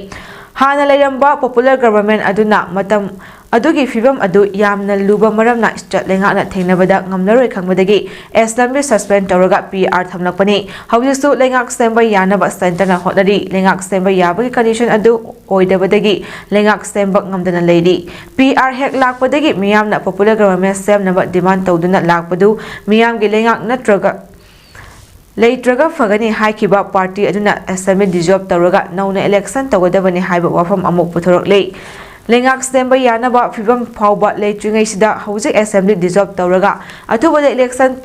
ꯍꯥꯟꯅ ꯂꯩꯔꯝꯕ ꯄꯣꯄꯨꯂꯔ ꯒꯚꯔꯟꯃꯦꯟꯠ ꯑꯗꯨꯅ ꯃꯇꯝ ꯑꯗꯨꯒꯤ ꯐꯤꯚꯝ ꯑꯗꯨ ꯌꯥꯝꯅ ꯂꯨꯕ ꯃꯔꯝꯅ state ꯂꯩꯉꯥꯛꯅ ꯊꯦꯡꯅꯕꯗ ꯉꯝꯂꯔꯣꯏ ꯈꯪꯕꯗꯒꯤ assembly suspend ꯇꯧꯔꯒ P R ꯊꯝꯂꯛꯄꯅꯤ꯫ ꯍꯧꯖꯤꯛꯁꯨ ꯂꯩꯉꯥꯛ ꯁꯦꯝꯕ ꯌꯥꯅꯕ centre ꯅ ꯍꯣꯠꯅꯔꯤ꯫ ꯂꯩꯉꯥꯛ ꯁꯦꯝꯕ ꯌꯥꯕꯒꯤ condition ꯑꯗꯨ ꯑꯣꯏꯗꯕꯗꯒꯤ ꯂꯩꯉꯥꯛ ꯁꯦꯝꯕ ꯉꯝꯗꯅ ꯂꯩꯔꯤ꯫ P R ꯍꯦꯛ ꯂꯥꯛꯄꯗꯒꯤ ꯃꯤꯌꯥꯝꯅ popular government ꯁꯦꯝꯅꯕ demand ꯇꯧꯗꯨꯅ ꯂꯥꯛꯄꯗꯨ ꯃꯤꯌꯥꯝꯒꯤ ꯂꯩꯉꯥꯛ ꯅꯠꯇ꯭ꯔꯒ ꯂꯩꯇ꯭ꯔꯒ ꯐꯒꯅꯤ ꯍꯥꯏꯈꯤꯕ party ꯑꯗꯨꯅ assembly dissolve ꯇꯧꯔꯒ ꯅꯧꯅ election ꯇꯧꯒꯗꯕꯅꯤ ꯍꯥꯏꯕ ꯋꯥꯐꯝ ꯑꯃꯨꯛ ꯄꯨꯊꯣꯔꯛꯂꯤ꯫ ꯂꯩꯉꯥꯛ ꯁꯦꯝꯕ ꯌꯥꯅꯕ ꯐꯤꯚꯝ ꯐꯥꯎꯕ ꯂꯩꯇ꯭ꯔꯤꯉꯩꯁꯤꯗ ꯍꯧꯖꯤꯛ assembly dissolve ꯇꯧꯔꯒ ꯑꯊꯨꯕꯗ election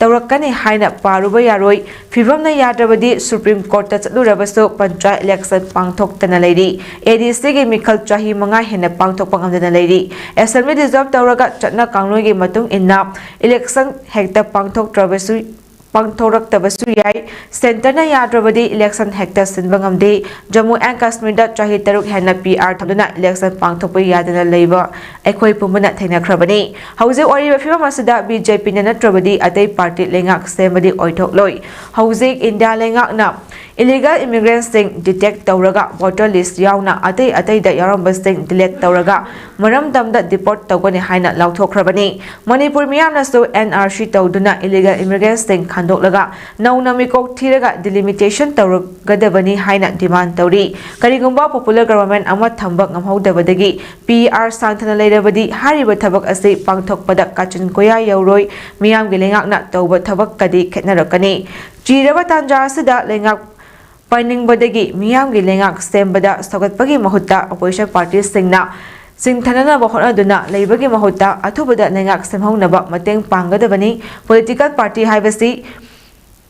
ꯇꯧꯔꯛꯀꯅꯤ ꯍꯥꯏꯅ ꯄꯥꯔꯨꯕ ꯌꯥꯔꯣꯏ꯫ ꯐꯤꯚꯝꯅ ꯌꯥꯗ꯭ꯔꯕꯗꯤ Supreme Court ꯇ ꯆꯠꯂꯨꯔꯕꯁꯨ ꯄꯟꯆꯥꯌꯠ election ꯄꯥꯡꯊꯣꯛꯇꯅ ꯂꯩꯔꯤ꯫ A D C ꯒꯤ ꯃꯤꯈꯜ ꯆꯍꯤ ꯃꯉꯥ ꯍꯦꯟꯅ ꯄꯥꯡꯊꯣꯛꯄ ꯉꯝꯗꯅ ꯂꯩꯔꯤ꯫ Assembly dissolve ꯇꯧꯔꯒ ꯆꯠꯅ ꯀꯥꯡꯂꯣꯟꯒꯤ ꯃꯇꯨꯡ ꯏꯟꯅ election ꯍꯦꯛꯇ ꯄꯥꯡꯊꯣꯛꯇ꯭ꯔꯕꯁꯨ ꯄꯥꯡꯊꯣꯔꯛꯇꯕꯁꯨ ꯌꯥꯏ꯫ Centre ꯅ ꯌꯥꯗ꯭ꯔꯕꯗꯤ election ꯍꯦꯛꯇ ꯁꯤꯟꯕ ꯉꯝꯗꯦ꯫ ꯖꯝꯃꯨ ꯑꯦꯟ ꯀꯥꯁꯃꯤꯔꯗ ꯆꯍꯤ ꯇꯔꯨꯛ ꯍꯦꯟꯅ P R ꯊꯝꯗꯨꯅ election ꯄꯥꯡꯊꯣꯛꯄ ꯌꯥꯗꯅ ꯂꯩꯕ ꯑꯩꯈꯣꯏ ꯄꯨꯝꯕꯅ ꯊꯦꯡꯅꯈ꯭ꯔꯕꯅꯤ꯫ ꯍꯧꯖꯤꯛ ꯑꯣꯏꯔꯤꯕ ꯐꯤꯕꯝ ꯑꯁꯤꯗ B J P ꯅ ꯅꯠꯇ꯭ꯔꯕꯗꯤ ꯑꯇꯩ party ꯂꯩꯉꯥꯛ ꯁꯦꯝꯕꯗꯤ ꯑꯣꯏꯊꯣꯛꯂꯣꯏ꯫ ꯍꯧꯖꯤꯛ ꯏꯟꯗꯤꯌꯥ ꯂꯩꯉꯥꯛꯅ illegal immigrant ꯁꯤꯡ detect ꯇꯧꯔꯒ voter list ꯌꯥꯎꯅ ꯑꯇꯩ ꯑꯇꯩꯗ ꯌꯥꯎꯔꯝꯕꯁꯤꯡ delete ꯇꯧꯔꯒ ꯃꯔꯝꯗꯝꯗ deport ꯇꯧꯒꯅꯤ ꯍꯥꯏꯅ ꯂꯥꯎꯊꯣꯛꯈ꯭ꯔꯕꯅꯤ꯫ ꯃꯅꯤꯄꯨꯔ ꯃꯤꯌꯥꯝꯅꯁꯨ N R C ꯇꯧꯗꯨꯅ illegal immigrant ꯁꯤꯡ ꯈꯟꯗꯣꯛꯂꯒ ꯅꯧꯅ ꯃꯤꯀꯣꯛ ꯊꯤꯔꯒ delimitation ꯇꯧꯔꯒꯗꯕꯅꯤ ꯍꯥꯏꯅ demand ꯇꯧꯔꯤ꯫ ꯀꯔꯤꯒꯨꯝꯕ popular government ꯑꯃ ꯊꯝꯕ ꯉꯝꯍꯧꯗꯕꯗꯒꯤ P R ꯁꯥꯡꯊꯅ ꯂꯩꯔꯕꯗꯤ ꯍꯥꯏꯔꯤꯕ ꯊꯕꯛ ꯑꯁꯤ ꯄꯥꯡꯊꯣꯛꯄꯗ ꯀꯥꯆꯤꯟ ꯀꯣꯌꯥ ꯌꯧꯔꯣꯏ꯫ ꯃꯤꯌꯥꯝꯒꯤ ꯂꯩꯉꯥꯛꯅ ꯇꯧꯕ ꯊꯕꯛꯀꯗꯤ ꯈꯦꯠꯅꯔꯛꯀꯅꯤ꯫ ꯆꯤꯔꯕ ꯇꯥꯟꯖꯥ ꯑꯁꯤꯗ ꯂꯩꯉꯥꯛ ꯄꯥꯏꯅꯤꯡꯕꯗꯒꯤ ꯃꯤꯌꯥꯝꯒꯤ ꯂꯩꯉꯥꯛ ꯁꯦꯝꯕꯗ ꯁꯧꯒꯠꯄꯒꯤ ꯃꯍꯨꯠꯇ opposition party ꯁꯤꯡꯅ ꯆꯤꯡꯊꯅꯅꯕ ꯍꯣꯠꯅꯗꯨꯅ ꯂꯩꯕꯒꯤ ꯃꯍꯨꯠꯇ ꯑꯊꯨꯕꯗ ꯂꯩꯉꯥꯛ ꯁꯦꯝꯍꯧꯅꯕ ꯃꯇꯦꯡ ꯄꯥꯡꯒꯗꯕꯅꯤ꯫ Political party ꯍꯥꯏꯕꯁꯤ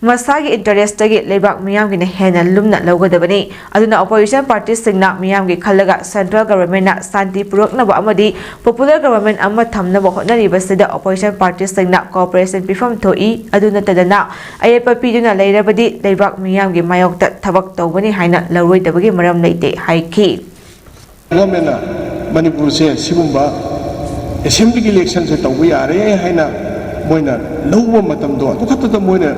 ꯃꯁꯥꯒꯤ interest ꯇꯒꯤ ꯂꯩꯕꯥꯛ ꯃꯤꯌꯥꯝꯒꯤꯅ ꯍꯦꯟꯅ ꯂꯨꯝꯅ ꯂꯧꯒꯗꯕꯅꯤ꯫ ꯑꯗꯨꯅ opposition party ꯁꯤꯡꯅ ꯃꯤꯌꯥꯝꯒꯤ ꯈꯜꯂꯒ central government ꯅ ꯁꯥꯟꯇꯤ ꯄꯨꯔꯛꯅꯕ ꯑꯃꯗꯤ popular government ꯑꯃ ꯊꯝꯅꯕ ꯍꯣꯠꯅꯔꯤꯕꯁꯤꯗ opposition party ꯁꯤꯡꯅ cooperation ꯄꯤꯐꯝ ꯊꯣꯛꯏ꯫ ꯑꯗꯨ ꯅꯠꯇꯗꯅ ꯑꯌꯦꯠꯄ ꯄꯤꯗꯨꯅ ꯂꯩꯔꯕꯗꯤ ꯂꯩꯕꯥꯛ ꯃꯤꯌꯥꯝꯒꯤ ꯃꯥꯌꯣꯛꯇ ꯊꯕꯛ ꯇꯧꯒꯅꯤ ꯍꯥꯏꯅ ꯂꯧꯔꯣꯏꯗꯕꯒꯤ ꯃꯔꯝ ꯂꯩꯇꯦ ꯍꯥꯏꯈꯤ꯫ Government ꯅ ꯃꯅꯤꯄꯨꯔꯁꯦ ꯁꯤꯒꯨꯝꯕ assembly ꯒꯤ election ꯁꯦ ꯇꯧꯕ ꯌꯥꯔꯦ ꯍꯥꯏꯅ ꯃꯣꯏꯅ ꯂꯧꯕ ꯃꯇꯝꯗꯣ ꯑꯗꯨ ꯈꯛꯇꯗ ꯃꯣꯏꯅ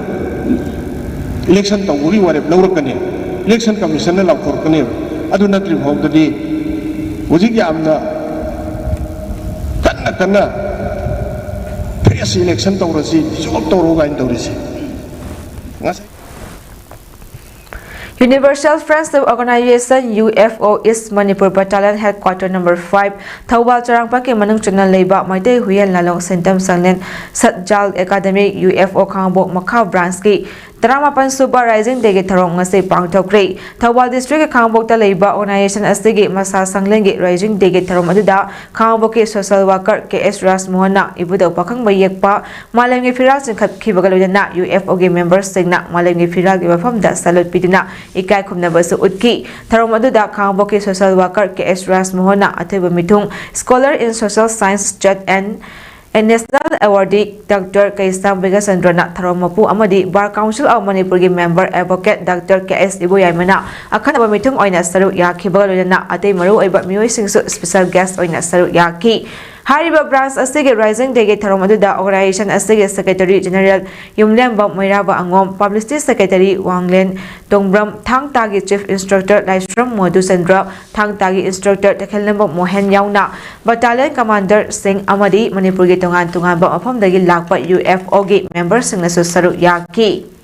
election ꯇꯧꯕꯒꯤ ꯋꯥꯔꯦꯞ ꯂꯧꯔꯛꯀꯅꯤ꯫ Election Commission ꯅ ꯂꯥꯎꯊꯣꯔꯛꯀꯅꯦꯕ꯫ ꯑꯗꯨ ꯅꯠꯇ꯭ꯔꯤ ꯐꯥꯎꯗꯗꯤ ꯍꯧꯖꯤꯛ ꯌꯥꯝꯅ ꯀꯟꯅ ꯐ꯭ꯔꯦꯁ ꯏꯂꯦꯛꯁꯟ ꯇꯧꯔꯁꯤ, ꯗꯤꯖꯣꯜꯕ ꯇꯧꯔꯣ ꯀꯥꯏꯅ ꯇꯧꯔꯤꯁꯦ꯫ ꯉꯁꯥꯏ Universal Friendship Organization, U F O, East Manipur Battalion Headquarter number five, Thoubal ꯆꯔꯥꯡꯄꯥꯠꯀꯤ ꯃꯅꯨꯡ ꯆꯟꯅ ꯂꯩꯕ ꯃꯩꯇꯩ ꯍꯨꯏꯌꯦꯟ ꯂꯥꯂꯣꯡ ꯁꯦꯟꯇꯝ ꯁꯪꯂꯦꯟ ꯁꯠ ꯖꯥꯜ ꯑꯦꯀꯥꯗꯃꯤ, U F O, ꯈꯥꯡꯉꯕꯣꯛ ꯃꯈꯥ ꯕ꯭ꯔꯥꯟꯁꯀꯤ ꯇꯔꯥꯃꯥꯄꯟ ꯁꯨꯕ Rising Dayꯒꯤ ꯊꯧꯔꯝ ꯉꯁꯤ ꯄꯥꯡꯊꯣꯛꯈ꯭ꯔꯦ꯫ ꯊꯧꯕꯥꯜ ꯗꯤꯁꯇ꯭ꯔꯤꯛꯀꯤ ꯈꯥꯡꯉꯕꯣꯛꯇ ꯂꯩꯕ ꯑꯣꯔꯒꯅꯥꯏꯖꯦꯁꯟ ꯑꯁꯤꯒꯤ ꯃꯁꯥ ꯁꯪꯂꯦꯟꯒꯤ Rising Dayꯒꯤ ꯊꯧꯔꯝ ꯑꯗꯨꯗ ꯈꯥꯡꯉꯕꯣꯛꯀꯤ social worker K S ꯔꯥꯖꯃꯣꯍꯟꯅ ꯏꯕꯨꯙꯧ ꯄꯥꯈꯪꯕ ꯌꯦꯛꯄ ꯃꯥꯂꯦꯝꯒꯤ ꯐꯤꯔꯥꯜ ꯆꯤꯡꯈꯠꯈꯤꯕꯒ ꯂꯣꯏꯅꯅ U F Oꯒꯤ memberꯁꯤꯡꯅ ꯃꯥꯂꯦꯝꯒꯤ ꯐꯤꯔꯥꯜꯒꯤ ꯃꯐꯝꯗ salute ꯄꯤꯗꯨꯅ ꯏꯀꯥꯏ ꯈꯨꯝꯅꯕꯁꯨ ꯎꯠꯈꯤ꯫ ꯊꯧꯔꯝ ꯑꯗꯨꯗ ꯈꯥꯡꯉꯕꯣꯛꯀꯤ social worker K S ꯔꯥꯖꯃꯣꯍꯟꯅ ꯑꯊꯣꯏꯕ ꯃꯤꯊꯨꯡ, scholar in social science, judge and A National Awardee Doctor ꯀꯩꯁꯥꯝ ꯕꯤꯒꯆꯟꯗ꯭ꯔꯅ ꯊꯧꯔꯝ ꯃꯄꯨ ꯑꯃꯗꯤ Bar Council of ꯃꯅꯤꯄꯨꯔꯒꯤ member advocate Doctor K S ꯏꯕꯣꯌꯥꯏꯃꯅ ꯑꯈꯟꯅꯕ ꯃꯤꯊꯨꯡ ꯑꯣꯏꯅ ꯁꯔꯨꯛ ꯌꯥꯈꯤꯕꯒ ꯂꯣꯏꯅꯅ ꯑꯇꯩ ꯃꯔꯨꯑꯣꯏꯕ ꯃꯤꯑꯣꯏꯁꯤꯡꯁꯨ special guest ꯑꯣꯏꯅ ꯁꯔꯨꯛ ꯌꯥꯈꯤ꯫ ꯍꯥꯏꯔꯤꯕ branch ꯑꯁꯤꯒꯤ Rising Dayꯒꯤ ꯊꯧꯔꯝ ꯑꯗꯨꯗ organization ꯑꯁꯤꯒꯤ Secretary General ꯌꯨꯝꯂꯦꯝꯕꯝ ꯃꯩꯔꯥꯕ ꯑꯉꯣꯝ, Publicity Secretary ꯋꯥꯡꯂꯦꯟ ꯇꯣꯡꯕ꯭ꯔꯝ, ꯊꯥꯡ ꯇꯥꯒꯤ Chief Instructor ꯂꯥꯏꯁ꯭ꯔꯝ ꯃꯣꯗꯨꯆꯟꯗ꯭ꯔ, ꯊꯥꯡ ꯇꯥꯒꯤ Instructor ꯇꯈꯦꯜꯂꯝꯕꯝ ꯃꯣꯍꯦꯟ ꯌꯥꯎꯅ Battalion Commanderꯁꯤꯡ ꯑꯃꯗꯤ ꯃꯅꯤꯄꯨꯔꯒꯤ ꯇꯣꯉꯥꯟ ꯇꯣꯉꯥꯟꯕ ꯃꯐꯝꯗꯒꯤ ꯂꯥꯛꯄ U F Oꯒꯤ memberꯁꯤꯡꯅꯁꯨ ꯁꯔꯨꯛ ꯌꯥꯈꯤ꯫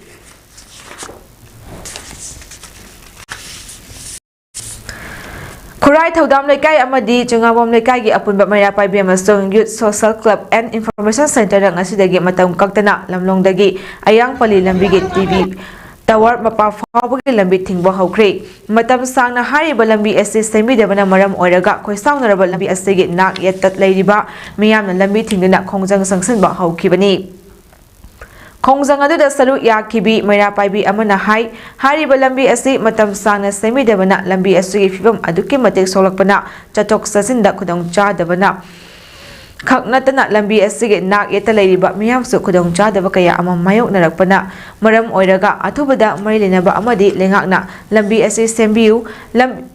ꯈꯨꯔꯥꯏ ꯊꯧꯗꯥꯝ ꯂꯩꯀꯥꯏ ꯑꯃꯗꯤ ꯆꯤꯉꯥꯕꯣꯝ ꯂꯩꯀꯥꯏꯒꯤ ꯑꯄꯨꯟꯕ ꯃꯩꯔꯥ ꯄꯥꯏꯕꯤ ꯑꯃꯁꯨꯡ Youth Social Club and Information Centreꯅ ꯉꯁꯤꯗꯒꯤ ꯃꯇꯝ ꯀꯛꯇꯅ ꯂꯝꯂꯣꯡꯗꯒꯤ ꯑꯌꯥꯡꯄꯜꯂꯤ ꯂꯝꯕꯤꯒꯤ T V tower ꯃꯄꯥ ꯐꯥꯎꯕꯒꯤ ꯂꯝꯕꯤ ꯊꯤꯡꯕ ꯍꯧꯈ꯭ꯔꯦ꯫ ꯃꯇꯝ ꯁꯥꯡꯅ ꯍꯥꯏꯔꯤꯕ ꯂꯝꯕꯤ ꯑꯁꯤ ꯁꯦꯝꯕꯤꯗꯕꯅ ꯃꯔꯝ ꯑꯣꯏꯔꯒ ꯈꯣꯏꯁꯥꯎꯅꯔꯕ ꯂꯝꯕꯤ ꯑꯁꯤꯒꯤ ꯅꯥꯛ ꯌꯦꯠꯇ ꯂꯩꯔꯤꯕ ꯃꯤꯌꯥꯝꯅ ꯂꯝꯕꯤ ꯊꯤꯡꯗꯨꯅ ꯈꯣꯡꯖꯪ ꯆꯪꯁꯤꯟꯕ ꯍꯧꯈꯤꯕꯅꯤ꯫ ꯈꯣꯡꯖꯪ ꯑꯗꯨꯗ ꯁꯔꯨꯛ ꯌꯥꯈꯤꯕꯤ ꯃꯩꯔꯥ ꯄꯥꯏꯕꯤ ꯑꯃꯅ ꯍꯥꯏ, ꯍꯥꯏꯔꯤꯕ ꯂꯝꯕꯤ ꯑꯁꯤ ꯃꯇꯝ ꯁꯥꯡꯅ ꯁꯦꯝꯕꯤꯗꯕꯅ ꯂꯝꯕꯤ ꯑꯁꯤꯒꯤ ꯐꯤꯕꯝ ꯑꯗꯨꯛꯀꯤ ꯃꯇꯤꯛ ꯁꯣꯛꯂꯛꯄꯅ ꯆꯠꯊꯣꯛ ꯆꯠꯁꯤꯟꯗ ꯈꯨꯗꯣꯡ ꯆꯥꯗꯕꯅ ꯈꯛ ꯅꯠꯇꯅ ꯂꯝꯕꯤ ꯑꯁꯤꯒꯤ ꯅꯥꯛ ꯌꯦꯠꯇ ꯂꯩꯔꯤꯕ ꯃꯤꯌꯥꯝꯁꯨ ꯈꯨꯗꯣꯡ ꯆꯥꯗꯕ ꯀꯌꯥ ꯑꯃ ꯃꯥꯌꯣꯛꯅꯔꯛꯄꯅ ꯃꯔꯝ ꯑꯣꯏꯔꯒ ꯑꯊꯨꯕꯗ ꯃꯔꯤ ꯂꯩꯅꯕ ꯑꯃꯗꯤ ꯂꯩꯉꯥꯛꯅ ꯂꯝꯕꯤ ꯑꯁꯤ ꯁꯦꯝꯕꯤꯌꯨ, ꯂꯝ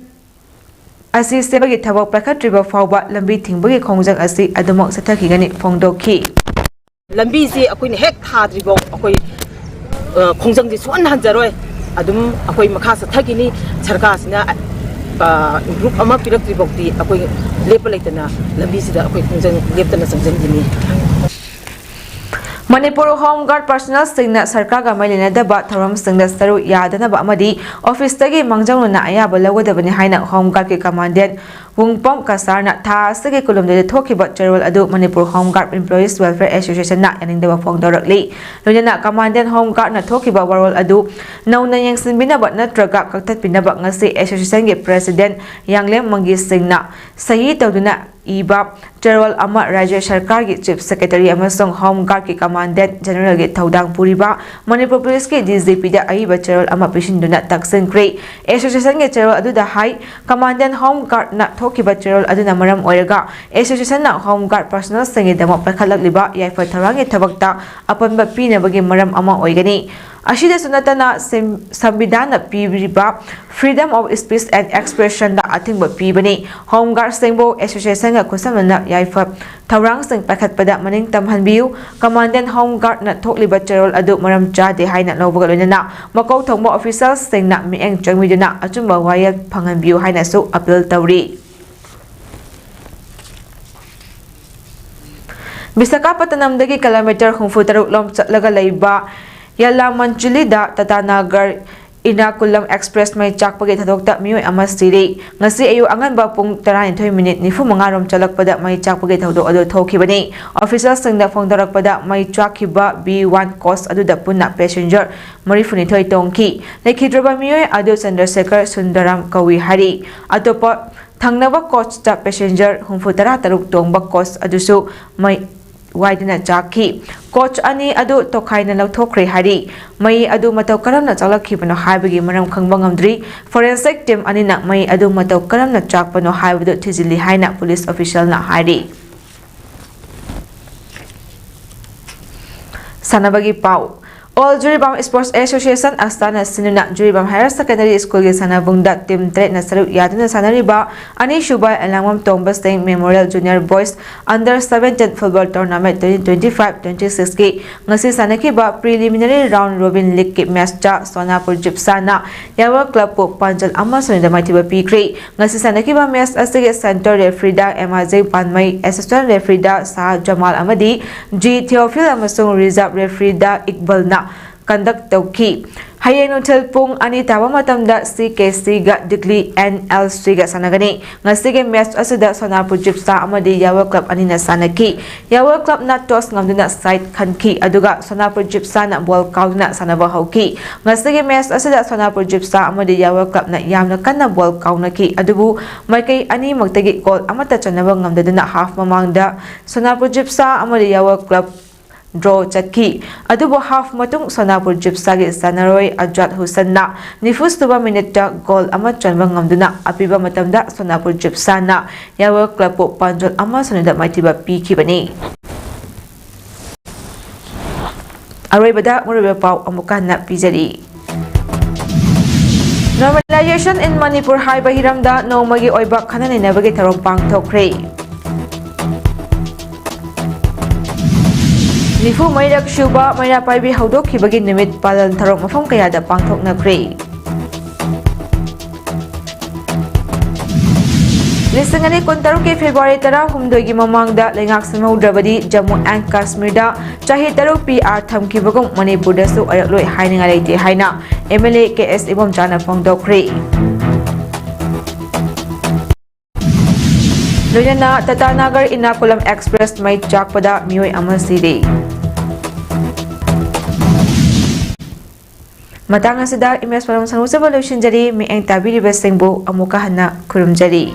ꯑꯁꯤ ꯁꯦꯝꯕꯒꯤ ꯊꯕꯛ ꯄꯥꯏꯈꯠꯇ꯭ꯔꯤꯕ ꯐꯥꯎꯕ ꯂꯝꯕꯤ ꯊꯤꯡꯕꯒꯤ ꯈꯣꯡꯖꯪ ꯑꯁꯤ ꯑꯗꯨꯃꯛ ꯆꯠꯊꯈꯤꯒꯅꯤ ꯐꯣꯡꯗꯣꯛꯈꯤ꯫ ꯂꯝꯕꯤꯁꯤ ꯑꯩꯈꯣꯏꯅ ꯍꯦꯛ ꯊꯥꯗ꯭ꯔꯤꯐꯥꯎ ꯑꯩꯈꯣꯏ, ꯑ, ꯈꯣꯡꯖꯪꯁꯤ ꯁꯨꯍꯟ ꯍꯟꯖꯔꯣꯏ꯫ ꯑꯗꯨꯝ ꯑꯩꯈꯣꯏ ꯃꯈꯥ ꯆꯠꯊꯈꯤꯅꯤ꯫ ꯁꯔꯀꯥꯔꯁꯤꯅ ꯒ꯭ꯔꯨꯞ ꯑꯃ ꯄꯤꯔꯛꯇ꯭ꯔꯤ ꯐꯥꯎꯗꯤ ꯑꯩꯈꯣꯏ ꯂꯦꯞꯄ ꯂꯩꯇꯅ ꯂꯝꯕꯤꯁꯤꯗ ꯑꯩꯈꯣꯏ ꯈꯣꯡꯖꯪ ꯂꯦꯞꯇꯅ ꯆꯪꯁꯤꯟꯈꯤꯅꯤ꯫ ꯃꯅꯤꯄꯨꯔ ꯍꯣꯝ ꯒꯥꯔꯗ ꯄꯥꯔꯁꯣꯅꯦꯜꯁꯤꯡꯅ ꯁꯔꯀꯥꯔꯒ ꯃꯔꯤ ꯂꯩꯅꯗꯕ ꯊꯧꯔꯝꯁꯤꯡꯗ ꯁꯔꯨꯛ ꯌꯥꯗꯅꯕ ꯑꯃꯗꯤ ꯑꯣꯐꯤꯁꯇꯒꯤ ꯃꯥꯡꯖꯧꯅꯅ ꯑꯌꯥꯕ ꯂꯧꯒꯗꯕꯅꯤ ꯍꯥꯏꯅ ꯍꯣꯝ ꯒꯥꯔꯗꯀꯤ ꯀꯃꯥꯟꯗꯦꯟ ꯋꯨꯡꯄꯝ ꯀꯁꯥꯔꯅ ꯊꯥ ꯑꯁꯤꯒꯤ ꯀꯨꯟꯍꯨꯝꯗꯣꯏꯗ ꯊꯣꯛꯈꯤꯕ ꯆꯦꯔꯣꯜ ꯑꯗꯨ ꯃꯅꯤꯄꯨꯔ ꯍꯣꯝ ꯒꯥꯔꯗ ꯏꯝꯄ꯭ꯂꯣꯌꯤꯁ ꯋꯦꯜꯐꯤꯌꯔ ꯑꯦꯁꯣꯁꯤꯌꯦꯁꯟꯅ ꯌꯥꯅꯤꯡꯗꯕ ꯐꯣꯡꯗꯣꯔꯛꯂꯤ꯫ ꯂꯣꯏꯅꯅ ꯀꯃꯥꯟꯗꯦꯟ ꯍꯣꯝ ꯒꯥꯔꯗꯅ ꯊꯣꯛꯈꯤꯕ ꯋꯥꯔꯣꯜ ꯑꯗꯨ ꯅꯧꯅ ꯌꯦꯡꯁꯤꯟꯕꯤꯅꯕ ꯅꯠꯇ꯭ꯔꯒ ꯀꯛꯊꯠꯄꯤꯅꯕ ꯉꯁꯤ ꯑꯦꯁꯣꯁꯤꯌꯦꯁꯟꯒꯤ ꯄ꯭ꯔꯦꯁꯤꯗꯦꯟ ꯌꯥꯡꯂꯦꯝ ꯃꯪꯒꯤ ꯁꯤꯡꯅ ꯁꯍꯤ ꯇꯧꯗꯨꯅ ꯏꯕ ꯆꯦꯔꯣꯜ ꯑꯃ ꯔꯥꯖ꯭ꯌ ꯁꯔꯀꯥꯔꯒꯤ ꯆꯤꯐ ꯁꯦꯀ꯭ꯔꯦꯇꯔꯤ ꯑꯃꯁꯨꯡ ꯍꯣꯝ ꯒꯥꯔꯗꯀꯤ ꯀꯃꯥꯟꯗꯦꯟ ꯖꯦꯅꯔꯦꯜꯒꯤ ꯊꯧꯗꯥꯡ ꯄꯨꯔꯤꯕ ꯃꯅꯤꯄꯨꯔ ꯄꯨꯂꯤꯁꯀꯤ ꯗꯤ ꯖꯤ ꯄꯤꯗ ꯑꯏꯕ ꯆꯦꯔꯣꯜ ꯑꯃ ꯄꯤꯁꯤꯟꯗꯨꯅ ꯇꯛꯁꯤꯟꯈ꯭ꯔꯦ꯫ ꯑꯦꯁꯣꯁꯤꯌꯦꯁꯟꯒꯤ ꯆꯦꯔꯣꯜ ꯑꯗꯨꯗ ꯍꯥꯏ, ꯀꯃꯥꯟꯗꯦꯟ ꯍꯣꯝ ꯒꯥꯔꯗꯅ ꯊꯣꯛꯈꯤꯕ ꯆꯦꯔꯣꯜ ꯑꯗꯨꯅ ꯃꯔꯝ ꯑꯣꯏꯔꯒ ꯑꯦꯁꯣꯁꯤꯌꯦꯁꯟꯅ ꯍꯣꯝ ꯒꯥꯔꯗ ꯄꯥꯔꯁꯣꯅꯦꯜꯁꯤꯡꯒꯤꯗꯃꯛ ꯄꯥꯏꯈꯠꯂꯛꯂꯤꯕ ꯌꯥꯏꯐ ꯊꯧꯔꯥꯡꯒꯤ ꯊꯕꯛꯇ ꯑꯄꯟꯕ ꯄꯤꯅꯕꯒꯤ ꯃꯔꯝ ꯑꯃ ꯑꯣꯏꯒꯅꯤ꯫ ꯑꯁꯤꯗꯁꯨ ꯅꯠꯇꯅ ꯁꯦꯝ-, ꯁꯪꯕꯤꯙꯥꯟꯅ ꯄꯤꯔꯤꯕ Freedom of Speech and Expressionꯗ ꯑꯊꯤꯡꯕ ꯄꯤꯕꯅꯤ꯫ ꯍꯣꯝ ꯒꯥꯔꯗꯁꯤꯡꯕꯨ ꯑꯦꯁꯣꯁꯤꯌꯦꯁꯟꯒ ꯈꯨꯠꯁꯝꯅꯅ ꯌꯥꯏꯐ ꯊꯧꯔꯥꯡꯁꯤꯡ ꯄꯥꯏꯈꯠꯄꯗ ꯃꯅꯤꯡ ꯇꯝꯍꯟꯕꯤꯌꯨ꯫ ꯀꯃꯥꯟꯗꯦꯟ ꯍꯣꯝ ꯒꯥꯔꯗꯅ ꯊꯣꯛꯂꯤꯕ ꯆꯦꯔꯣꯜ ꯑꯗꯨ ꯃꯔꯝ ꯆꯥꯗꯦ ꯍꯥꯏꯅ ꯂꯧꯕꯒ ꯂꯣꯏꯅꯅ ꯃꯀꯣꯛ ꯊꯣꯡꯕ ꯑꯣꯐꯤꯁꯤꯌꯦꯜꯁꯤꯡꯅ ꯃꯤꯠꯌꯦꯡ ꯆꯪꯕꯤꯗꯨꯅ ꯑꯆꯨꯝꯕ ꯋꯥꯌꯦꯜ ꯐꯪꯍꯟꯕꯤꯌꯨ ꯍꯥꯏꯅꯁꯨ ꯑꯄꯤꯜ ꯇꯧꯔꯤ꯫ ꯕꯤꯁꯥꯈꯥꯄꯠꯇꯅꯝꯗꯒꯤ ꯀꯤꯂꯣꯃꯤꯇꯔ ꯍꯨꯝꯐꯨ ꯇꯔꯨꯛ ꯂꯣꯝ ꯆꯠꯂꯒ ꯂꯩꯕ ꯌꯥꯂꯥꯃꯟꯆꯨꯂꯤꯗ ꯇꯥꯇꯥꯅꯒꯔ ꯏꯔꯅꯥꯀꯨꯂꯝ ꯑꯦꯛꯁꯄ꯭ꯔꯦꯁ ꯃꯩ ꯆꯥꯛꯄꯒꯤ ꯊꯧꯗꯣꯛꯇ ꯃꯤꯑꯣꯏ ꯑꯃ ꯁꯤꯔꯦ꯫ ꯉꯁꯤ ꯑꯌꯨꯛ ꯑꯉꯟꯕ ꯄꯨꯡ ꯇꯔꯥꯅꯤꯊꯣꯏ ꯃꯤꯅꯤꯠ ꯅꯤꯐꯨ ꯃꯉꯥ ꯔꯣꯝ ꯆꯠꯂꯛꯄꯗ ꯃꯩ ꯆꯥꯛꯄꯒꯤ ꯊꯧꯗꯣꯛ ꯑꯗꯨ ꯊꯣꯛꯈꯤꯕꯅꯤ꯫ ꯑꯣꯐꯤꯁꯤꯌꯦꯜꯁꯤꯡꯗ ꯐꯣꯡꯗꯣꯔꯛꯄꯗ ꯃꯩ ꯆꯥꯛꯈꯤꯕ ꯕꯤ ꯋꯥꯟ ꯀꯣꯆ ꯑꯗꯨꯗ ꯄꯨꯟꯅ ꯄꯦꯁꯦꯟꯖꯔ ꯃꯔꯤꯐꯨꯅꯤꯊꯣꯏ ꯇꯣꯡꯈꯤ꯫ ꯂꯩꯈꯤꯗ꯭ꯔꯕ ꯃꯤꯑꯣꯏ ꯑꯗꯨ ꯆꯟꯗ꯭ꯔꯁꯦꯈꯔ ꯁꯨꯟꯗꯔꯥꯝ ꯀꯧꯏ ꯍꯥꯏꯔꯤ꯫ ꯑꯇꯣꯞꯄ ꯊꯪꯅꯕ ꯀꯣꯆꯇ ꯄꯦꯁꯦꯟꯖꯔ ꯍꯨꯝꯐꯨ ꯇꯔꯥ ꯇꯔꯨꯛ ꯇꯣꯡꯕ ꯀꯣꯆ ꯑꯗꯨꯁꯨ ꯃꯩ ꯋꯥꯏꯗꯨꯅ ꯆꯥꯛꯈꯤ꯫ ꯀꯣꯆ ꯑꯅꯤ ꯑꯗꯨ ꯇꯣꯈꯥꯏꯅ ꯂꯧꯊꯣꯛꯈ꯭ꯔꯦ ꯍꯥꯏꯔꯤ꯫ ꯃꯩ ꯑꯗꯨ ꯃꯇꯧ ꯀꯔꯝꯅ ꯆꯥꯛꯂꯛꯈꯤꯕꯅꯣ ꯍꯥꯏꯕꯒꯤ ꯃꯔꯝ ꯈꯪꯕ ꯉꯝꯗ꯭ꯔꯤ꯫ ꯐꯣꯔꯦꯟꯁꯤꯛ ꯇꯤꯝ ꯑꯅꯤꯅ ꯃꯩ ꯑꯗꯨ ꯃꯇꯧ ꯀꯔꯝꯅ ꯆꯥꯛꯄꯅꯣ ꯍꯥꯏꯕꯗꯨ ꯊꯤꯖꯤꯜꯂꯤ ꯍꯥꯏꯅ ꯄꯨꯂꯤꯁ ꯑꯣꯐꯤꯁꯤꯌꯦꯜꯅ ꯍꯥꯏꯔꯤ꯫ ꯁꯥꯟꯅꯕꯒꯤ ꯄꯥꯎ꯫ All Jiribam Sports Association, ꯑꯁꯇꯥꯅ ꯁꯤꯟꯗꯨꯅ ꯖꯤꯔꯤꯕꯥꯝ Higher Secondary Schoolꯒꯤ ꯁꯥꯟꯅꯕꯨꯡꯗ team ꯇꯔꯦꯠꯅ ꯁꯔꯨꯛ ꯌꯥꯗꯨꯅ ꯁꯥꯟꯅꯔꯤꯕ ꯑꯅꯤꯁꯨꯕ ꯑꯦꯂꯥꯡꯕꯝ ꯇꯣꯝꯕ ꯁꯤꯡ Memorial Junior Boys Under Seventeen Football Tournament twenty twenty-five twenty-sixꯀꯤ ꯉꯁꯤ ꯁꯥꯟꯅꯈꯤꯕ preliminary round robin leagueꯀꯤ matchꯇ ꯁꯣꯅꯥꯄꯨꯔ ꯖꯤꯞꯁꯥꯅ ꯌꯥꯋꯜ clubꯄꯨ ꯄꯥꯟꯖꯜ ꯑꯃ ꯁꯨꯅꯗ ꯃꯥꯏꯊꯤꯕ ꯄꯤꯈ꯭ꯔꯦ꯫ ꯉꯁꯤ ꯁꯥꯟꯅꯈꯤꯕ match ꯑꯁꯤꯒꯤ center refereeꯗ M R J Panmei, assistant refereeꯗ ꯁꯥꯍ ꯖꯃꯥꯜ ꯑꯃꯗꯤ ꯖꯤ ꯊꯤꯑꯣꯐꯤꯜ ꯑꯃꯁꯨꯡ reserve refereeꯗ ꯏꯛꯕꯜꯅ conduct ꯇꯧꯈꯤ꯫ ꯍꯌꯦꯡ ꯅꯨꯡꯊꯤꯜ ꯄꯨꯡ ꯑꯅꯤ ꯇꯥꯕ ꯃꯇꯝꯗ ꯁꯤ ꯀꯦ ꯁꯤꯒ ꯗꯤꯒꯂꯤ ꯑꯦꯟ ꯑꯦꯜ ꯁꯤꯒ ꯁꯥꯟꯅꯒꯅꯤ꯫ ꯉꯁꯤꯒꯤ match ꯑꯁꯤꯗ ꯁꯣꯅꯥꯄꯨꯔ ꯖꯤꯞꯁꯥ ꯑꯃꯗꯤ ꯌꯥꯋꯜ club ꯑꯅꯤꯅ ꯁꯥꯟꯅꯈꯤ꯫ ꯌꯥꯋꯜ clubꯅ toss ꯉꯝꯗꯨꯅ side ꯈꯟꯈꯤ, ꯑꯗꯨꯒ ꯁꯣꯅꯥꯄꯨꯔ ꯖꯤꯞꯁꯥꯅ ball ꯀꯥꯎꯗꯨꯅ ꯁꯥꯟꯅꯕ ꯍꯧꯈꯤ꯫ ꯉꯁꯤꯒꯤ match ꯑꯁꯤꯗ ꯁꯣꯅꯥꯄꯨꯔ ꯖꯤꯞꯁꯥ ꯑꯃꯗꯤ ꯌꯥꯋꯜ clubꯅ ꯌꯥꯝꯅ ꯀꯟꯅ ball ꯀꯥꯎꯅꯈꯤ, ꯑꯗꯨꯕꯨ ꯃꯥꯏꯀꯩ ꯑꯅꯤꯃꯛꯇꯒꯤ goal ꯑꯃꯠꯇ ꯆꯟꯅꯕ ꯉꯝꯗꯗꯨꯅ half ꯃꯃꯥꯡꯗ ꯁꯣꯅꯥꯄꯨꯔ ꯖꯤꯞꯁꯥ ꯑꯃꯗꯤ ꯌꯥꯋꯜ club draw ꯆꯠꯈꯤ꯫ ꯑꯗꯨꯕꯨ half ꯃꯇꯨꯡ ꯁꯣꯅꯥꯄꯨꯔ ꯖꯤꯞꯁꯥꯒꯤ ꯁꯥꯟꯅꯔꯣꯏ ꯑꯖꯥꯗ ꯍꯨꯁꯟꯅ ꯅꯤꯐꯨ ꯁꯨꯕ minuteꯇ goal ꯑꯃ ꯆꯟꯕ ꯉꯝꯗꯨꯅ ꯑꯄꯤꯕ ꯃꯇꯝꯗ ꯁꯣꯅꯥꯄꯨꯔ ꯖꯤꯞꯁꯥꯅ ꯌꯥꯋꯜ clubꯄꯨ ꯄꯥꯟꯖꯜ ꯑꯃ ꯁꯨꯅꯗ ꯃꯥꯏꯊꯤꯕ ꯄꯤꯈꯤꯕꯅꯤ꯫ ꯑꯔꯣꯏꯕꯗ ꯃꯔꯨꯑꯣꯏꯕ ꯄꯥꯎ ꯑꯃꯨꯛꯀ ꯍꯟꯅ ꯄꯤꯖꯔꯤ꯫ Normalization in Manipur ꯍꯥꯏꯕ ꯍꯤꯔꯝꯗ ꯅꯣꯡꯃꯒꯤ ꯑꯣꯏꯕ ꯈꯟꯅ ꯅꯩꯅꯕꯒꯤ ꯊꯧꯔꯝ ꯄꯥꯡꯊꯣꯛꯈ꯭ꯔꯦ꯫ ꯅꯤꯐꯨ ꯃꯔꯤꯔꯛ ꯁꯨꯕ ꯃꯩꯔꯥ ꯄꯥꯏꯕꯤ ꯍꯧꯗꯣꯛꯈꯤꯕꯒꯤ ꯅꯨꯃꯤꯠ ꯄꯥꯂꯟ ꯊꯧꯔꯝ ꯃꯐꯝ ꯀꯌꯥꯗ ꯄꯥꯡꯊꯣꯛꯅꯈ꯭ꯔꯦ꯫ ꯂꯤꯁꯤꯡ ꯑꯅꯤ ꯀꯨꯟꯇꯔꯨꯛꯀꯤ February ꯇꯔꯥꯍꯨꯝꯗꯣꯏꯒꯤ ꯃꯃꯥꯡꯗ ꯂꯩꯉꯥꯛ ꯁꯦꯝꯍꯧꯗ꯭ꯔꯕꯗꯤ ꯖꯝꯃꯨ ꯑꯦꯟ ꯀꯥꯁꯃꯤꯔꯗ ꯆꯍꯤ ꯇꯔꯨꯛ ꯄꯤ ꯑꯥꯔ ꯊꯝꯈꯤꯕꯒꯨꯝ ꯃꯅꯤꯄꯨꯔꯗꯁꯨ ꯑꯣꯏꯔꯛꯂꯣꯏ ꯍꯥꯏꯅꯤꯡꯉꯥꯏ ꯂꯩꯇꯦ ꯍꯥꯏꯅ ꯑꯦꯝ ꯑꯦꯜ ꯑꯦ ꯀꯦ ꯑꯦꯁ ꯏꯕꯣꯝꯆꯥꯅ ꯐꯣꯡꯗꯣꯛꯈ꯭ꯔꯦ꯫ ꯂꯣꯏꯅꯅ ꯇꯥꯇꯥ ꯅꯥꯒꯔ ꯏꯔꯅꯥꯀꯨꯂꯝ ꯑꯦꯛꯁꯄ꯭ꯔꯦꯁ ꯃꯩ ꯆꯥꯛꯄꯗ ꯃꯤꯑꯣꯏ ꯑꯃ ꯁꯤꯔꯦ꯫ ꯃꯇꯥꯡ ꯑꯁꯤꯗ ꯏꯃꯦꯖ ꯄꯔꯝ ꯁꯪꯒꯨꯆꯕ ꯂꯣꯏꯁꯤꯟꯖꯔꯤ꯫ ꯃꯤꯠꯌꯦꯡ ꯇꯥꯕꯤꯔꯤꯕꯁꯤꯡꯕꯨ ꯑꯃꯨꯛꯀ ꯍꯟꯅ ꯈꯨꯔꯨꯝꯖꯔꯤ꯫